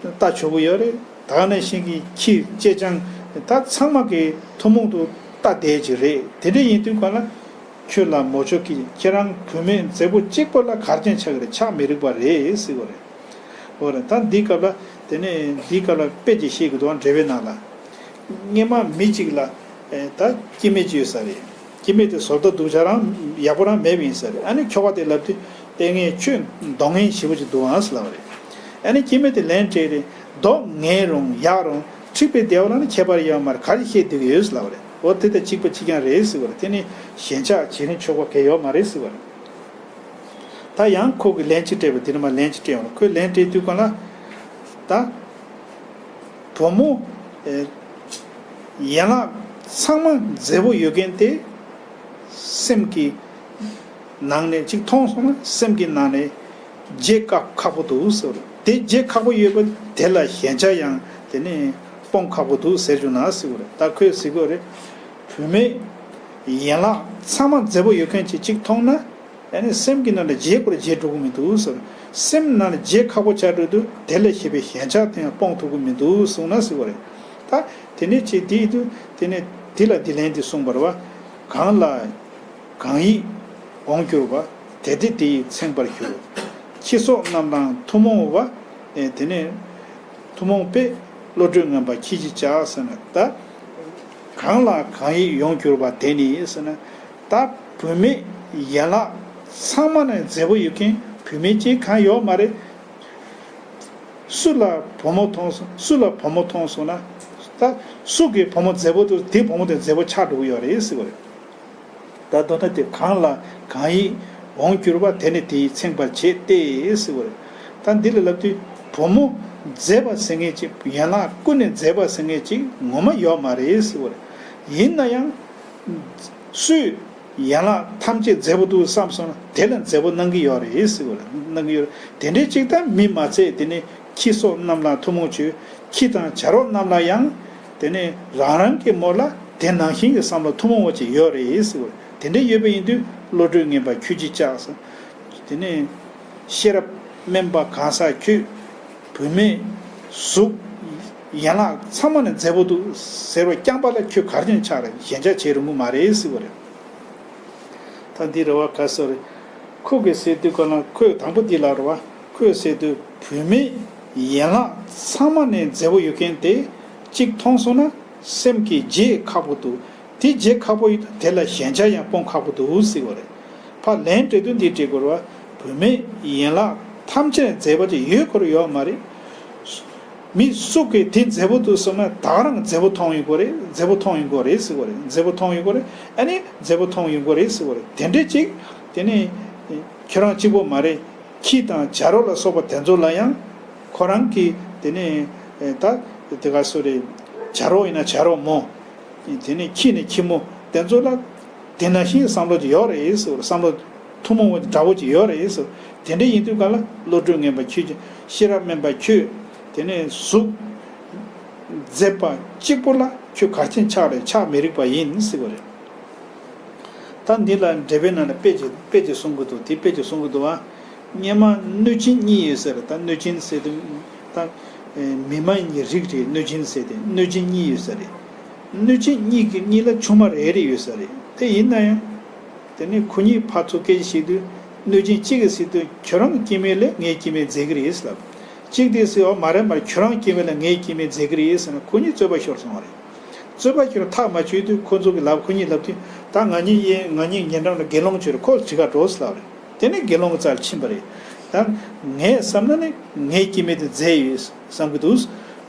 ལྟ་ཆོག་གི་ཡོད་རེད། ད་ག་ནང་བཞིན་གྱི་ཁྱི་ཅེ་སྤྱང་ད་ཚང་མ་གི་ཐུན་མོང་དུ་ལྟ་བསྡད་ཀྱི་རེད། དེ་འདྲས་ཡིན་དུས་གང་ལ། ཁྱོད་ལ་མོ་ཆོག་གིས། ཁྱེད་རང་བུད་མེད་མཛེས་པོ་གཅིག་པོ་ལ་གར་ཅན་ཆགས་ཀྱི་རེད། ཆགས་མི་རིགས་པ་རེད་ཟེར་བ་རེད། འོ་རེད། ད་འདི་སྐབས་ལ་དེ་ནས་འདི་སྐབས་ལ་དཔེ་ཅིག་བཤད་ཀྱི་འདུག་འགྲེལ་པའི་ནང་ལ། སྔས་མ་མི་གཅིག་ལ་ཨེ་ད་སྐྱེ་དམན་ཅིག་ཡོད་ས་རེད། སྐྱེ་དམན་དེ་བཟོ་ལྟ་སྡུག་ཅག་རང་ཡག་པོ་རང་མེད་པ་ཡིན་ས་རེད། ཨ་ནི་ཁྱོ་ག་དེ་ལབ་དུས་ལྟས་ངན་ཁྱོད་གདོང་ངན་ཞེ་པོ་ཅིག་འདུག་ཨང་ཟེར་ལབ་པ་རེད། ཨ་ནི་སྐྱེ་དམན་དེ་ལན་སྤྲད་རེད། མདོག་ངན་རུང་ཡག་རུང་འཁྲིག་པའི་བདེ་བ་ལ་ནི་ཁྱད་པར་ཡོད་མ་རེད། ག་རེ་བཤད་སྡོད་ཀྱི་ཡོད་ཟེར་ལབ་པ་རེད། འོ་དེ་དང་གཅིག་པ་གཅིག་རྐྱང་རེད་ཟེར་བ་རེད། དེ་ནི་ཞེན་ཆགས་བྱེད་ནི་ཆོག་པ་གང་ཡོད་མ་རེད་ཟེར་བ་རེད། ད་ཡང་ཁོ་གིས་ལན་གཅིག་སྤྲད་པ་དེ་ནི་མ་ལན་གཅིག་སྤྲད་ཡོང་རེད། ཁོས་ལན་སྤྲད་དུས་གང་ལ། ད་བུ་མོ་ཨེ་ཡན་ལག་ཚང་མ་མཛེས་པོ་ཡོད་མཁན་དེ་སེམས་ཀྱི་ནང་ནས་གཅིག་མཐོང་སོང་ན་སེམས་ཀྱི་ནང་ནས་བརྗེད་དཀའ་ཁག་པོ་འདུག་ཟེར་བ་རེད། དེ་བརྗེད་ཁག་པོ་ཡོད་པ་དེ་ལ་ཞེན་ཆགས་ཡང་དེ་ནས་སྤོང་ཁག་པོ་འདུག་ཟེར་བྱུང་ན་ཟེར་བ་རེད། ད་ཁོས་ཟེར་གྱི་ཡོད་རེད། བུད་མེད་ཡན་ལག་ཚང་མ་མཛེས་པོ་ཡོད་མཁན་ཅིག་གཅིག་མཐོང་ན། ཨ་ནི་སེམས་ཀྱི་ནང་ལ་བརྗེད་དགོས་རེད། བརྗེད་འགྲོ་གི་མི་འདུག་ཟེར། སེམས་ནང་ལ་བརྗེད་ཁག་པོ་ཆགས་འགྲོ་དུས་དེ་ལ་ཞེན་པའི་ཞེན་ཆགས་དེ་ཡང་སྤོང་ཐུབ་ཀྱི་མི་འདུག་གསུངས་ན་ཟེར་བ་རེད། ད་དེ་ནས་ཅི་དེ་ཡིན་དུས་དེ་ནས་དེ་ལ་འདི་ལན་འདི་གསུངས་པ་རེད་བ། གང་ལ་གང་ཡིད་འོང་གྱུར་པ། དེ་དེ་དེ་ཡིས་མཚན་པར་འགྱུར། ཁྱི་སོགས་རྣམས་ལའང་ཐུན་མོང་བ། ཨེ་དེ་ནས་ཐུན་མོང་པས་བློ་གྲོས་ངན་པ་ཁྱི་གཅིག་བྱ་ཟེར་ན། ད་གང་ལ་གང་ཡིད་འོང་གྱུར་པ་དེ་ནི་ཟེར་ན། ད་བུད་མེད་ཡན་ལག་ཚང་མ་ནས་མཛེས་པོ་ཡོད་མཁན་བུད་མེད་ཅིག་གང་ཡོད་མ་རེད། སུ་ལ་བུ་མོ་མཐོང་སོང་། སུ་ལ་བུ་མོ་མཐོང་སོང་ན། ད་སུ་གིས་བུ་མོ་མཛེས་པོ་འདུག་དེ་བུ་མོ་དེ་མཛེས་པོ་ཆགས་འགྲོ་གི་ཡོད་རེད་ཟེར་བ་རེད། ད་མདོར་ན་དེ་གང་ལ་གང་ཡིད་འོང་གྱུར་པ། དེ་ནི་དེ་ཡིས་མཚན་པར་བྱེད་དེ་ཟེར་བ་རེད། ད་འདི་ལ་ལབ་དུས་བུ་མོ་མཛེས་པ་ཟེར་མཁན་ཅིག་ཡན་ལག་ཀུན་ནས་མཛེས་པ་ཟེར་མཁན་ཅིག་ངོ་མ་ཡོད་མ་རེད་ཟེར་བ་རེད། ཡིན་ན་ཡང་སུས་ཡན་ལག་ཐམས་ཅད་མཛེས་པོ་འདུག་བསམ་སོང་ན་དེ་ལ་མཛེས་པོ་སྣང་གི་ཡོད་རེད་ཟེར་བ་རེད། སྣང་གི་ཡོད་རེད། དེ་འདྲའི་ཅིག་ད་མི་མ་ཚད་དེ་ནི་ཁྱི་སོགས་རྣམས་ལ་ཐུན་མོང་ཆོས། ཁྱི་དང་བྱ་རོག་རྣམས་ལ་ཡང་དེ་ནས་རང་རང་གི་མོ་ལ་དེ་ནང་བཞིན་གྱི་བསམ་བློ་ཐུན་མོང་བ་ཅིག་ཡོད་རེད་ཟེར་བ་རེད། དེ་འདྲ་ཡོད་པ་ཡིན་དུས་བློ་གྲོས་ངན་པ་ཁྱོད་ཀྱིས་བཅག་ཟེར། དེ་ནས་ཤེས་རབ་དམན་པ་གང་ཟག་ཁྱོད། བུད་མེད་གཟུགས་ཡན་ལག་ཚང་མ་ནས་མཛེས་པོ་འདུག་ཟེར་བ་རྐྱང་པ་ལ་ཁྱོད་གར་ཅན་ཆགས་རེད། ཞེན་ཆགས་བྱེད་རུང་གི་མ་རེད་ཟེར་བ་རེད། ད་འདི་རེད་བ། ག་སོ་རེད། ཁོ་གིས་ཟེར་དུས་ག་ལ་ཁོས་དང་པོ་འདི་ལ་རེད་བ། ཁོས་ཟེར་དུས་བུད་མེད་ཡན་ལག་ཚང་མ་ནས་མཛེས་པོ་ཡོད་མཁན་དེ་གཅིག་མཐོང་སོང་ན་སེམས་ཀྱིས་བརྗེད་ཁག་པོ་འདུག་དེ་བརྗེད་ཁག་པོ་ཡོད་དེ་ལ་ཞེན་ཆགས་ཡང་སྤོང་ཁག་པོ་འདུག་ཟེར་བ་རེད། ཕར་ལན་སྤྲད་དུས་འདི་སྤྲད་དགོས་རེད་བ། བུད་མེད་ཡན་ལག་ཐམས་ཅད་མཛེས་པ་ཅིག་ཡོད་དགོས་རེད་ཡོད་མ་རེད། མི་སུ་གིས་དེ་མཛེས་པོ་འདུག་བསམ་ན་ད་ག་རང་མཛེས་པོ་མཐོང་ཡོང་གི་རེད། མཛེས་པོ་མཐོང་ཡོང་གི་རེད་ཟེར་བ་རེད། མཛེས་པོ་མཐོང་ཡོང་གི་རེད། ཨ་ནི་མཛེས་པོ་མཐོང་ཡོང་གི་རེད་ཟེར་བ་རེད། དེ་འདྲས་ཅིག་དེ་ནི་ཁྱོད་རང་གཅིག་པོ་མ་རེད། ཁྱི་དང་བྱ་རོག་ལ་སོགས་པ་དེ་ཚོ་ལ་ཡང་ཁོ་རང་གིས་དེ་ནི་ད་དེ་ག་སུ་རེད། བྱ་རོག་ཡིན་ན་བྱ་རོག་མོ། དེ་ནི་ཁྱི་ནི་ཁྱི་མོ། དེ་ཚོ་ལ་དེ་ནང་བཞིན་བསམ་བློ་ཅིག་ཡོད་རེད་ཟེར་བ་རེད། བསམ་བློ་ཐུན་མོང་བ་འདྲ་བོ་ཅིག་ཡོད་རེད་ཟེར། དེ་འདྲ་ཡིན་དུས་ག་ལ་བློ་གྲོས་ངན་པ་ཁྱོད་ཀྱི་ཤེས་རབ་དམན་པ་ཁྱོད། དེ་ནས་གཟུགས་མཛེས་པ་གཅིག་པོ་ལ་ཁྱོད་གར་ཅན་ཆགས་རེད། ཆགས་མི་རིགས་པ་ཡིན་ཟེར་བ་རེད། ད་འདི་ལ་འགྲེལ་པའི་ནང་ལ་དཔེ་ཅིག་དཔེ་ཅིག་གསུང་གི་འདུག་དེ་དཔེ་ཅིག་གསུང་གི་འདུག་བ། སྔོན་མ་གནོད་སྦྱིན་གཉིས་ཡོད་ཟེར། ད་གནོད་སྦྱིན་ཟེར་དུས་ད་མི་མ་ཡིན་གྱི་རིགས་རེད། གནོད་སྦྱིན་ཟེར་ཏེ་གནོད་སྦྱིན་གཉིས་ཡོད་ས་རེད། གནོད་སྦྱིན་གཉིས་ཀྱི་གཉིས་ལ་ཆུང་མ་རེ་རེ་ཡོད་ས་རེད། དེ་ཡིན་ན་ཡང་དེ་ནས་ཁོ་གཉིས་ཕར་ཚུར་སྐད་ཆ་བཤད་དུས་གནོད་སྦྱིན་གཅིག་གིས་ཟེར་དུས་ཁྱོད་རང་གི་སྐྱེ་དམན་ལས་ངའི་སྐྱེ་དམན་རྫས་ཀྱི་རེད་ལབ། གཅིག་དེས་ཟེར་བ་མ་རེད་མ་རེད། ཁྱོད་རང་སྐྱེ་དམན་ལས་ངའི་སྐྱེ་དམན་རྫས་ཀྱི་རེད་ཟེར་ན་ཁོ་གཉིས་རྩོད་པ་ཤོར་སོང་བ་རེད། རྩོད་པ་ཁྱེར་ཐག་མ་ཆོད་དུས་ཁོ་ཚོ་གི་ལབ། ཁོ་གཉིས་ལབ་དུས་ད་ང་གཉིས་ཡིན། ང་གཉིས་ཉེ་འགྲམ་ལ་དགེ་སློང་ཁྱོད་ཁོ་གཅིག་ག་འགྲོ་ཟེར་ལབ་རེད། དེ་ནས་དགེ་སློང་གི་རྩ་ལ་ཕྱིན་པ་རེད། ད་ངས་བསམ་ན་ནི་ངའི་སྐྱེ་དམན་དེ་རྫས་ཡོད་བསམ་གི་འདུག་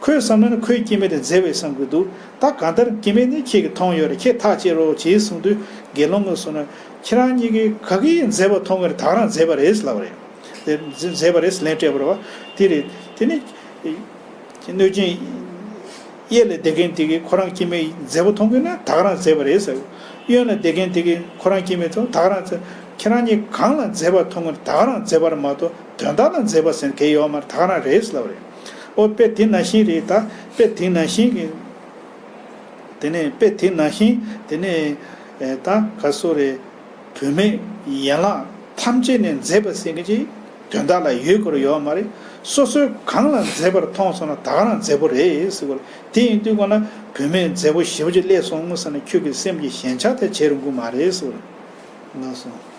ཁོས་བསམ་ན་ནི་ཁོའི་སྐྱེ་དམན་དེ་རྫས་ཡོད་བསམ་གི་འདུག་ད་གང་ལྟར་སྐྱེ་དམན་དེ་ཁྱེད་ཀྱིས་མཐོང་ཡོད་རེད། ཁྱེད་ཐག་བཅད་རོགས་བྱེད་གསུངས་དུས་དགེ་སློང་གིས་གསུངས་ན་ཁྱེད་རང་གཉིས་ཀྱིས་ག་གིས་རྫས་པ་མཐོང་གི་རེད། ད་ག་རང་རྫས་པ་རེད་ལབ་རེད། དེ་རྫས་པ་རེད་ལན་སྤྲད་པ་རེད་བ། དེ་རེད། དེ་ནི། གནོད་སྦྱིན། གཡས་ལ་བསྡད་མཁན་དེ་གིས་ཁོ་རང་སྐྱེ་དམན་རྫས་པོ་མཐོང་གི་ན་ད་ག་རང་རྫས་པ་རེད་ཟེར། གཡོན་ལ་བསྡད་མཁན་དེ་གིས་ཁོ་རང་སྐྱེ་དམན་མཐོང་ད་ག་རང་རྫས། ཁྱེད་རང་གཉིས་གང་ལ་རྫས་པ་མཐོང་གི་ན་ད་ག་རང་རྫས་པ་རེད་མ་གཏོགས་དོན་དག་ལ་རྫས་པ་ཟེར་མཁན་ཡོད་མ་རེད། ད་ག་རང་རེད་ལབ་རེད། ཨོ་དཔེ་དེ་ནང་བཞིན་རེད། ད་དཔེ་དེ་ནང་བཞིན་གྱི། དེ་ནས་དཔེ་དེ་ནང་བཞིན་དེ་ནས་ད་ག་སོ་རེད། བུད་མེད་ཡན་ལག་ཐམས་ཅད་ནས་མཛེས་པ་ཟེར་མཁན་ཅིག་དོན་དག་ལ་ཡོད་དགོས་ཡོད་མ་རེད། སོ་སོས་གང་ལ་མཛེས་པར་མཐོང་སོང་ན་ད་ག་རང་མཛེས་པོ་རེད་ཟེར་བ་རེད། དེ་ཡིན་དུས་གོ་ན་བུད་མེད་མཛེས་པོ་ཞེ་པོ་ཅིག་སླེབས་སོང་ཟེར་ན་ཁྱོད་ཀྱི་སེམས་ཀྱི་ཞེན་ཆགས་དེ་བྱེད་རུང་གི་མ་རེད་ཟེར་བ་རེད། ལགས་སོ།